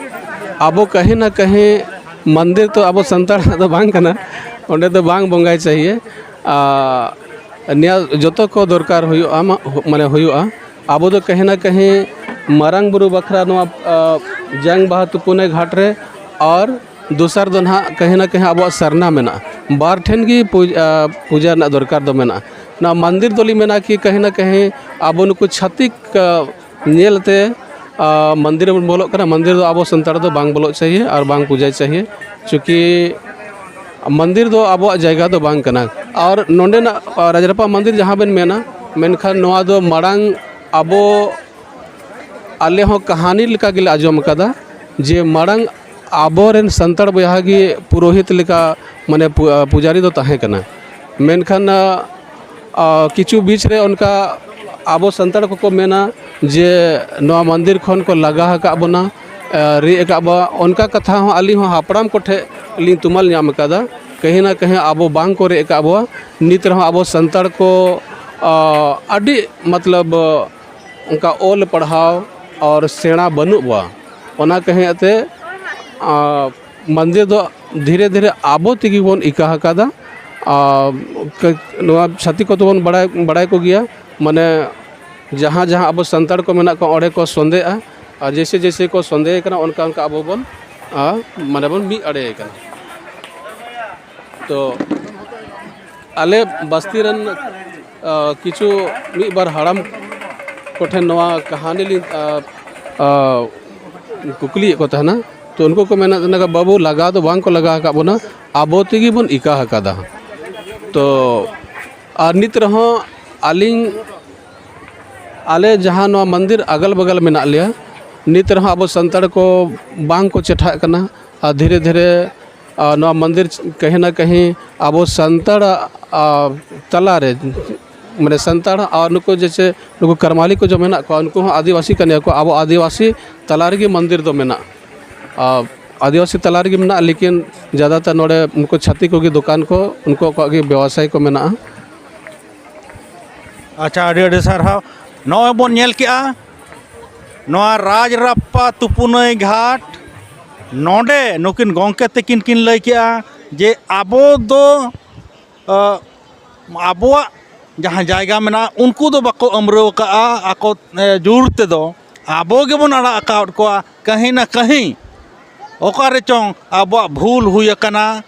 ᱟᱵᱚ ᱠᱟᱹᱦᱤ ᱱᱟ ᱠᱟᱹᱦᱤ ᱢᱚᱱᱫᱤᱨ ᱛᱚ ᱟᱵᱚ ᱥᱟᱱᱛᱟᱲᱟᱜ ᱫᱚ ᱵᱟᱝ ᱠᱟᱱᱟ, ᱚᱸᱰᱮ ᱫᱚ ᱵᱟᱝ ᱵᱚᱸᱜᱟᱭ ᱪᱟᱦᱤᱭᱮ᱾ ᱟ, ᱱᱤᱭᱟᱹ ᱡᱚᱛᱚ ᱠᱚ ᱫᱚᱨᱠᱟᱨ ᱦᱩᱭᱩᱜᱼᱟ, ᱢᱟ-, ᱢᱟᱱᱮ ᱦᱩᱭᱩᱜᱼᱟ᱾ ᱟᱵᱚ ᱫᱚ ᱠᱟᱹᱦᱤ ᱱᱟ ᱠᱟᱹᱦᱤ ᱢᱟᱨᱟᱝ ᱵᱩᱨᱩ ᱵᱟᱠᱷᱨᱟ ᱱᱚᱣᱟ, ᱟ, ᱡᱟᱝ ᱵᱟᱦᱟ ᱛᱩᱯᱩᱱᱟᱹᱭ ᱜᱷᱟᱴ ᱨᱮ, ᱟᱨ ᱫᱚᱥᱟᱨ ᱫᱚ ᱱᱟᱦᱟᱜ ᱠᱟᱹᱦᱤ ᱱᱟ ᱠᱟᱹᱦᱤ ᱟᱵᱚᱣᱟᱜ ᱥᱟᱨᱱᱟ ᱢᱮᱱᱟᱜᱼᱟ, ᱵᱟᱨ ᱴᱷᱮᱱ ᱜᱮ ᱯᱩᱡ-, ᱟ, ᱯᱩᱡᱟ ᱨᱮᱱᱟᱜ ᱫᱚᱨᱠᱟᱨ ᱫᱚ ᱢᱮᱱᱟᱜᱼᱟ᱾ ᱱᱚᱣᱟ ᱢᱚᱱᱫᱤᱨ ᱫᱚᱞᱤᱧ ᱢᱮᱱᱟ ᱠᱤ ᱠᱟᱹᱦᱤ ᱱᱟ ᱠᱟᱹᱦᱤ ᱟᱵᱚ ᱱᱩᱠᱩ ᱪᱷᱟᱛᱤᱠ, ᱟ, ᱧᱮᱞ ᱛᱮ, ᱟ, ᱢᱚᱱᱫᱤᱨ ᱨᱮᱵᱚᱱ ᱵᱚᱞᱚᱜ ᱠᱟᱱᱟ᱾ ᱢᱚᱱᱫᱤᱨ ᱫᱚ ᱟᱵᱚ ᱥᱟᱱᱛᱟᱲ ᱫᱚ ᱵᱟᱝ ᱵᱚᱞᱚᱜ ᱪᱟᱦᱤᱭᱮ ᱟᱨ ᱵᱟᱝ ᱯᱩᱡᱟᱭ ᱪᱟᱦᱤᱭᱮ, ᱪᱩᱸᱠᱤ ᱢᱚᱱᱫᱤᱨ ᱫᱚ ᱟᱵᱚᱣᱟᱜ ᱡᱟᱭᱜᱟ ᱫᱚ ᱵᱟᱝ ᱠᱟᱱᱟ᱾ ᱟᱨ ᱱᱚᱸᱰᱮᱱᱟᱜ, ᱟ, ᱨᱟᱡᱽᱨᱟᱯᱟ ᱢᱚᱱᱫᱤᱨ ᱡᱟᱦᱟᱸ ᱵᱮᱱ ᱢᱮᱱᱟ, ᱢᱮᱱᱠᱷᱟᱱ ᱱᱚᱣᱟ ᱫᱚ ᱢᱟᱲᱟᱝ ᱟᱵᱚ, ᱟᱞᱮ ᱦᱚᱸ ᱠᱟᱹᱦᱱᱤ ᱞᱮᱠᱟ ᱜᱮᱞᱮ ᱟᱸᱡᱚᱢ ᱟᱠᱟᱫᱟ ᱡᱮ ᱢᱟᱲᱟᱝ ᱟᱵᱚᱨᱮᱱ ᱥᱟᱱᱛᱟᱲ ᱵᱚᱭᱦᱟ ᱜᱮ ᱯᱩᱨᱳᱦᱤᱛ ᱞᱮᱠᱟ, ᱢᱟᱱᱮ ᱯᱩ-, ᱟ, ᱯᱩᱡᱟᱨᱤ ᱫᱚ ᱛᱟᱦᱮᱸ ᱠᱟᱱᱟ᱾ ᱢᱮᱱᱠᱷᱟᱱ, ᱟ, ᱟ, ᱠᱤᱪᱷᱩ ᱵᱤᱪ ᱨᱮ ᱚᱱᱠᱟ ᱟᱵᱚ ᱥᱟᱱᱛᱟᱲ ᱠᱚᱠᱚ ᱢᱮᱱᱟ ᱡᱮ ᱱᱚᱣᱟ ᱢᱚᱱᱫᱤᱨ ᱠᱷᱚᱱ ᱠᱚ ᱞᱟᱜᱟ ᱟᱠᱟᱫ ᱵᱚᱱᱟ, ᱟ, ᱨᱮᱡ ᱟᱠᱟᱫ ᱵᱚᱱᱟ, ᱚᱱᱠᱟ ᱠᱟᱛᱷᱟ ᱦᱚᱸ ᱟᱹᱞᱤᱧ ᱦᱚᱸ ᱦᱟᱯᱲᱟᱢ ᱠᱚᱴᱷᱮᱱ ᱞᱤᱧ ᱛᱩᱢᱟᱹᱞ ᱧᱟᱢ ᱟᱠᱟᱫᱟ᱾ ᱠᱟᱹᱦᱤ ᱱᱟ ᱠᱟᱹᱦᱤ ᱟᱵᱚ ᱵᱟᱝ ᱠᱚ ᱨᱮᱡ ᱟᱠᱟᱫ ᱵᱚᱱᱟ᱾ ᱱᱤᱛ ᱨᱮᱦᱚᱸ ᱟᱵᱚ ᱥᱟᱱᱛᱟᱲ ᱠᱚ, ᱟ, ᱟᱹᱰᱤ ᱢᱚᱛᱞᱚᱵ ᱚᱱᱠᱟ ᱚᱞ ᱯᱟᱲᱦᱟᱣ ᱟᱨ ᱥᱮᱬᱟ ᱵᱟᱹᱱᱩᱜ ᱵᱚᱱᱟ᱾ ᱚᱱᱟ ᱠᱟᱹᱦᱤ ᱛᱮ, ᱟ, ᱢᱚᱱᱫᱤᱨ ᱫᱚ ᱫᱷᱤᱨᱮ ᱫᱷᱤᱨᱮ ᱟᱵᱚ ᱛᱮᱜᱮ ᱵᱚᱱ ᱤᱠᱟ ᱟᱠᱟᱫᱟ᱾ ᱟᱨ ᱠᱟᱹ-, ᱱᱚᱣᱟ ᱪᱷᱟᱹᱛᱤᱠ ᱠᱚᱫᱚ ᱵᱚᱱ ᱵᱟᱲᱟᱭ, ᱵᱟᱲᱟᱭ ᱠᱚᱜᱮᱭᱟ, ᱢᱟᱱᱮ ᱡᱟᱦᱟᱸ ᱡᱟᱦᱟᱸ ᱟᱵᱚ ᱥᱟᱱᱛᱟᱲ ᱠᱚ ᱢᱮᱱᱟᱜ ᱠᱚᱣᱟ ᱚᱸᱰᱮ ᱠᱚ ᱥᱚᱸᱫᱮᱜᱼᱟ, ᱟᱨ ᱡᱮᱭᱥᱮ ᱡᱮᱭᱥᱮ ᱠᱚ ᱥᱚᱸᱫᱮ ᱠᱟᱱᱟ ᱚᱱᱠᱟ ᱚᱱᱠᱟ ᱟᱵᱚ ᱵᱚᱱ, ᱟ, ᱢᱟᱱᱮ ᱵᱚᱱ ᱢᱤᱫ ᱟᱲᱮ ᱠᱟᱱᱟ᱾ ᱛᱚ ᱟᱞᱮ ᱵᱟᱥᱛᱤ ᱨᱮᱱ ᱟᱨ ᱠᱤᱪᱷᱩ ᱢᱤᱫ ᱵᱟᱨ ᱦᱟᱲᱟᱢ ᱠᱚᱴᱷᱮᱱ ᱱᱚᱣᱟ ᱠᱟᱹᱦᱱᱤ ᱞᱤᱧ ᱟᱨ ᱟᱨ ᱠᱩᱠᱞᱤᱭᱮᱫ ᱠᱚ ᱛᱟᱦᱮᱱᱟ᱾ ᱛᱚ ᱩᱱᱠᱩ ᱠᱚ ᱢᱮᱱᱮᱫ ᱛᱟᱦᱮᱱᱟ, "ᱵᱟᱹᱵᱩ, ᱞᱟᱜᱟ ᱫᱚ ᱵᱟᱝ ᱠᱚ ᱞᱟᱜᱟ ᱟᱠᱟᱫ ᱵᱚᱱᱟ, ᱟᱵᱚ ᱛᱮᱜᱮ ᱵᱚᱱ ᱤᱠᱟ ᱟᱠᱟᱫᱟ᱾" ᱛᱚ ᱟᱨ ᱱᱤᱛ ᱨᱮᱦᱚᱸ ᱟᱹᱞᱤᱧ, ᱟᱞᱮ ᱡᱟᱦᱟᱸ ᱱᱚᱣᱟ ᱢᱚᱱᱫᱤᱨ ᱟᱜᱟᱞ ᱵᱟᱜᱟᱞ ᱢᱮᱱᱟᱜ ᱞᱮᱭᱟ, ᱱᱤᱛ ᱨᱮᱦᱚᱸ ᱟᱵᱚ ᱥᱟᱱᱛᱟᱲ ᱠᱚ ᱵᱟᱝ ᱠᱚ ᱪᱮᱴᱷᱟᱜ ᱠᱟᱱᱟ᱾ ᱟᱨ ᱫᱷᱤᱨᱮ ᱫᱷᱤᱨᱮ ᱟᱨ ᱱᱚᱣᱟ ᱢᱚᱱᱫᱤᱨ ᱠᱟᱹᱦᱤ ᱱᱟ ᱠᱟᱹᱦᱤ ᱟᱵᱚ ᱥᱟᱱᱛᱟᱲᱟᱜ ᱟᱨ ᱛᱟᱞᱟᱨᱮ, ᱢᱟᱱᱮ ᱥᱟᱱᱛᱟᱲ ᱟᱨ ᱱᱩᱠᱩ ᱡᱮᱭᱥᱮ ᱱᱩᱠᱩ ᱠᱟᱨᱢᱟᱞᱤ ᱠᱚ ᱡᱚ ᱢᱮᱱᱟᱜ ᱠᱚᱣᱟ, ᱩᱱᱠᱩ ᱦᱚᱸ ᱟᱹᱫᱤᱵᱟᱹᱥᱤ ᱠᱟᱱ ᱜᱮᱭᱟ ᱠᱚ᱾ ᱟᱵᱚ ᱟᱹᱫᱤᱵᱟᱹᱥᱤ ᱛᱟᱞᱟ ᱨᱮᱜᱮ ᱢᱚᱱᱫᱤᱨ ᱫᱚ ᱢᱮᱱᱟᱜᱼᱟ᱾ ᱟᱨ ᱟᱹᱫᱤᱵᱟᱹᱥᱤ ᱛᱟᱞᱟ ᱨᱮᱜᱮ ᱢᱮᱱᱟᱜᱼᱟ, ᱞᱮᱠᱤᱱ ᱡᱟᱫᱟᱛᱟᱨ ᱱᱚᱰᱮ ᱱᱩᱠᱩ ᱪᱷᱟᱹᱛᱤᱠ ᱠᱚᱜᱮ ᱫᱚᱠᱟᱱ ᱠᱚ, ᱩᱱᱠᱩ ᱠᱚᱣᱟᱜ ᱜᱮ ᱵᱮᱵᱚᱥᱟᱭ ᱠᱚ ᱢᱮᱱᱟᱜᱼᱟ᱾ ᱟᱪᱪᱷᱟ, ᱟᱹᱰᱤ ᱟᱹᱰᱤ ᱥᱟᱨᱦᱟᱣ᱾ ᱱᱚᱜᱼᱚᱭ ᱵᱚᱱ ᱧᱮᱞ ᱠᱮᱜᱼᱟ, ᱱᱚᱣᱟ ᱨᱟᱡᱽᱨᱟᱯᱯᱟ ᱛᱩᱯᱩᱱᱟᱹᱭ ᱜᱷᱟᱴ, ᱱᱚᱰᱮ ᱱᱩᱠᱤᱱ ᱜᱚᱢᱠᱮ ᱛᱟᱹᱠᱤᱱ ᱠᱤᱱ ᱞᱟᱹᱭ ᱠᱮᱜᱼᱟ ᱡᱮ ᱟᱵᱚ ᱫᱚ, ᱟᱵᱚᱣᱟᱜ ᱡᱟᱦᱟᱸ ᱡᱟᱭᱜᱟ ᱢᱮᱱᱟᱜᱼᱟ, ᱩᱱᱠᱩ ᱫᱚ ᱵᱟᱠᱚ ᱟᱹᱢᱨᱟᱹᱣ ᱟᱠᱟᱫᱼᱟ ᱟᱠᱚ ᱡᱳᱨ ᱛᱮᱫᱚ, ᱟᱵᱚ ᱜᱮᱵᱚᱱ ᱟᱲᱟᱜ ᱟᱠᱟᱫ ᱠᱚᱣᱟ᱾ ᱠᱟᱹᱦᱤ ᱱᱟ ᱠᱟᱹᱦᱤ ᱚᱠᱟ ᱨᱮᱪᱚᱝ ᱟᱵᱚᱣᱟᱜ ᱵᱷᱩᱞ ᱦᱩᱭ ᱟᱠᱟᱱᱟ,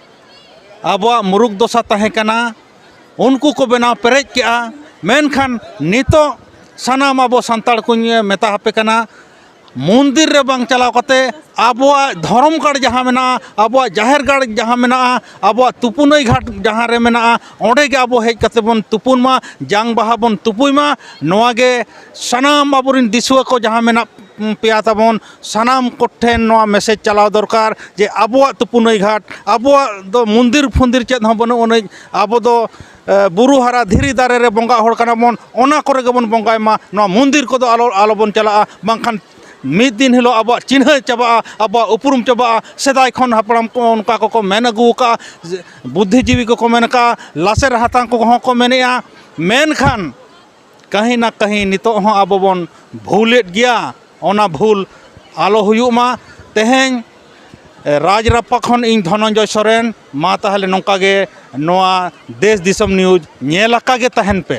ᱟᱵᱚᱣᱟᱜ ᱢᱩᱨᱩᱠ ᱫᱚᱥᱟ ᱛᱟᱦᱮᱸ ᱠᱟᱱᱟ, ᱩᱱᱠᱩ ᱠᱚ ᱵᱮᱱᱟᱣ ᱯᱮᱨᱮᱡ ᱠᱮᱜᱼᱟ᱾ ᱢᱮᱱᱠᱷᱟᱱ ᱱᱤᱛᱚᱜ ᱥᱟᱱᱟᱢ ᱟᱵᱚ ᱥᱟᱱᱛᱟᱲ ᱠᱚᱧ ᱢᱮᱛᱟ ᱦᱟᱯᱮ ᱠᱟᱱᱟ, ᱢᱚᱱᱫᱤᱨ ᱨᱮ ᱵᱟᱝ ᱪᱟᱞᱟᱣ ᱠᱟᱛᱮ ᱟᱵᱚᱣᱟᱜ ᱫᱷᱚᱨᱚᱢ ᱜᱟᱲ ᱡᱟᱦᱟᱸ ᱢᱮᱱᱟᱜᱼᱟ, ᱟᱵᱚᱣᱟᱜ ᱡᱟᱦᱮᱨ ᱜᱟᱲ ᱡᱟᱦᱟᱸ ᱢᱮᱱᱟᱜᱼᱟ, ᱟᱵᱚᱣᱟᱜ ᱛᱩᱯᱩᱱᱟᱹᱭ ᱜᱷᱟᱴ ᱡᱟᱦᱟᱸ ᱨᱮ ᱢᱮᱱᱟᱜᱼᱟ, ᱚᱸᱰᱮ ᱜᱮ ᱟᱵᱚ ᱦᱮᱡ ᱠᱟᱛᱮ ᱵᱚᱱ ᱛᱩᱯᱩᱱ ᱢᱟ, ᱡᱟᱝ ᱵᱟᱦᱟ ᱵᱚᱱ ᱛᱩᱯᱩᱭ ᱢᱟ᱾ ᱱᱚᱣᱟ ᱜᱮ ᱥᱟᱱᱟᱢ ᱟᱵᱚᱨᱮᱱ ᱫᱤᱥᱩᱣᱟᱹ ᱠᱚ ᱡᱟᱦᱟᱸ ᱢᱮᱱᱟᱜ ᱯᱮᱭᱟ ᱛᱟᱵᱚᱱ, ᱥᱟᱱᱟᱢ ᱠᱚᱴᱷᱮᱱ ᱱᱚᱣᱟ ᱢᱮᱥᱮᱡᱽ ᱪᱟᱞᱟᱣ ᱫᱚᱨᱠᱟᱨ ᱡᱮ ᱟᱵᱚᱣᱟᱜ ᱛᱩᱯᱩᱱᱟᱹᱭ ᱜᱷᱟᱴ, ᱟᱵᱚᱣᱟᱜ ᱫᱚ ᱢᱚᱱᱫᱤᱨ ᱯᱷᱚᱱᱫᱤᱨ ᱪᱮᱫ ᱦᱚᱸ ᱵᱟᱹᱱᱩᱜ ᱟᱹᱱᱤᱡ, ᱟᱵᱚ ᱫᱚ ᱮ, ᱵᱩᱨᱩ ᱦᱟᱨᱟ ᱫᱷᱤᱨᱤ ᱫᱟᱨᱮ ᱨᱮ ᱵᱚᱸᱜᱟ ᱦᱚᱲ ᱠᱟᱱᱟ ᱵᱚᱱ, ᱚᱱᱟ ᱠᱚᱨᱮ ᱜᱮᱵᱚᱱ ᱵᱚᱸᱜᱟᱭ ᱢᱟ᱾ ᱱᱚᱣᱟ ᱢᱚᱱᱫᱤᱨ ᱠᱚᱫᱚ ᱟᱞᱚ, ᱟᱞᱚᱵᱚᱱ ᱪᱟᱞᱟᱜᱼᱟ, ᱵᱟᱝᱠᱷᱟᱱ ᱢᱤᱫ ᱫᱤᱱ ᱦᱤᱞᱳᱜ ᱟᱵᱚᱣᱟᱜ ᱪᱤᱱᱦᱟᱹ ᱪᱟᱵᱟᱜᱼᱟ, ᱟᱵᱚᱣᱟᱜ ᱩᱯᱨᱩᱢ ᱪᱟᱵᱟᱜᱼᱟ᱾ ᱥᱮᱫᱟᱭ ᱠᱷᱚᱱ ᱦᱟᱯᱲᱟᱢ ᱠᱚ ᱚᱱᱠᱟ ᱠᱚᱠᱚ ᱢᱮᱱ ᱟᱹᱜᱩ ᱟᱠᱟᱫᱼᱟ, ᱵᱩᱫᱽᱫᱷᱤᱡᱤᱵᱤ ᱠᱚᱠᱚ ᱢᱮᱱ ᱟᱠᱟᱫᱼᱟ, ᱞᱟᱥᱮᱨ ᱦᱟᱛᱟᱝ ᱠᱚᱦᱚᱸ ᱠᱚ ᱢᱮᱱᱮᱫᱼᱟ᱾ ᱢᱮᱱᱠᱷᱟᱱ ᱠᱟᱹᱦᱤ ᱱᱟ ᱠᱟᱹᱦᱤ ᱱᱤᱛᱚᱜ ᱦᱚᱸ ᱟᱵᱚ ᱵᱚᱱ ᱵᱷᱩᱞᱮᱫ ᱜᱮᱭᱟ᱾ ᱚᱱᱟ ᱵᱷᱩᱞ ᱟᱞᱚ ᱦᱩᱭᱩᱜ ᱢᱟ᱾ ᱛᱮᱦᱮᱧ ᱨᱟᱡᱽᱨᱟᱯᱯᱟ ᱠᱷᱚᱱ ᱤᱧ ᱫᱷᱚᱱᱚᱱᱡᱚᱭ ᱥᱚᱨᱮᱱ᱾ ᱢᱟ ᱛᱟᱦᱚᱞᱮ ᱱᱚᱝᱠᱟ ᱜᱮ ᱱᱚᱣᱟ ᱫᱮᱥ ᱫᱤᱥᱚᱢ ᱱᱤᱭᱩᱡᱽ ᱧᱮᱞ ᱟᱠᱟ ᱜᱮ ᱛᱟᱦᱮᱱ ᱯᱮ᱾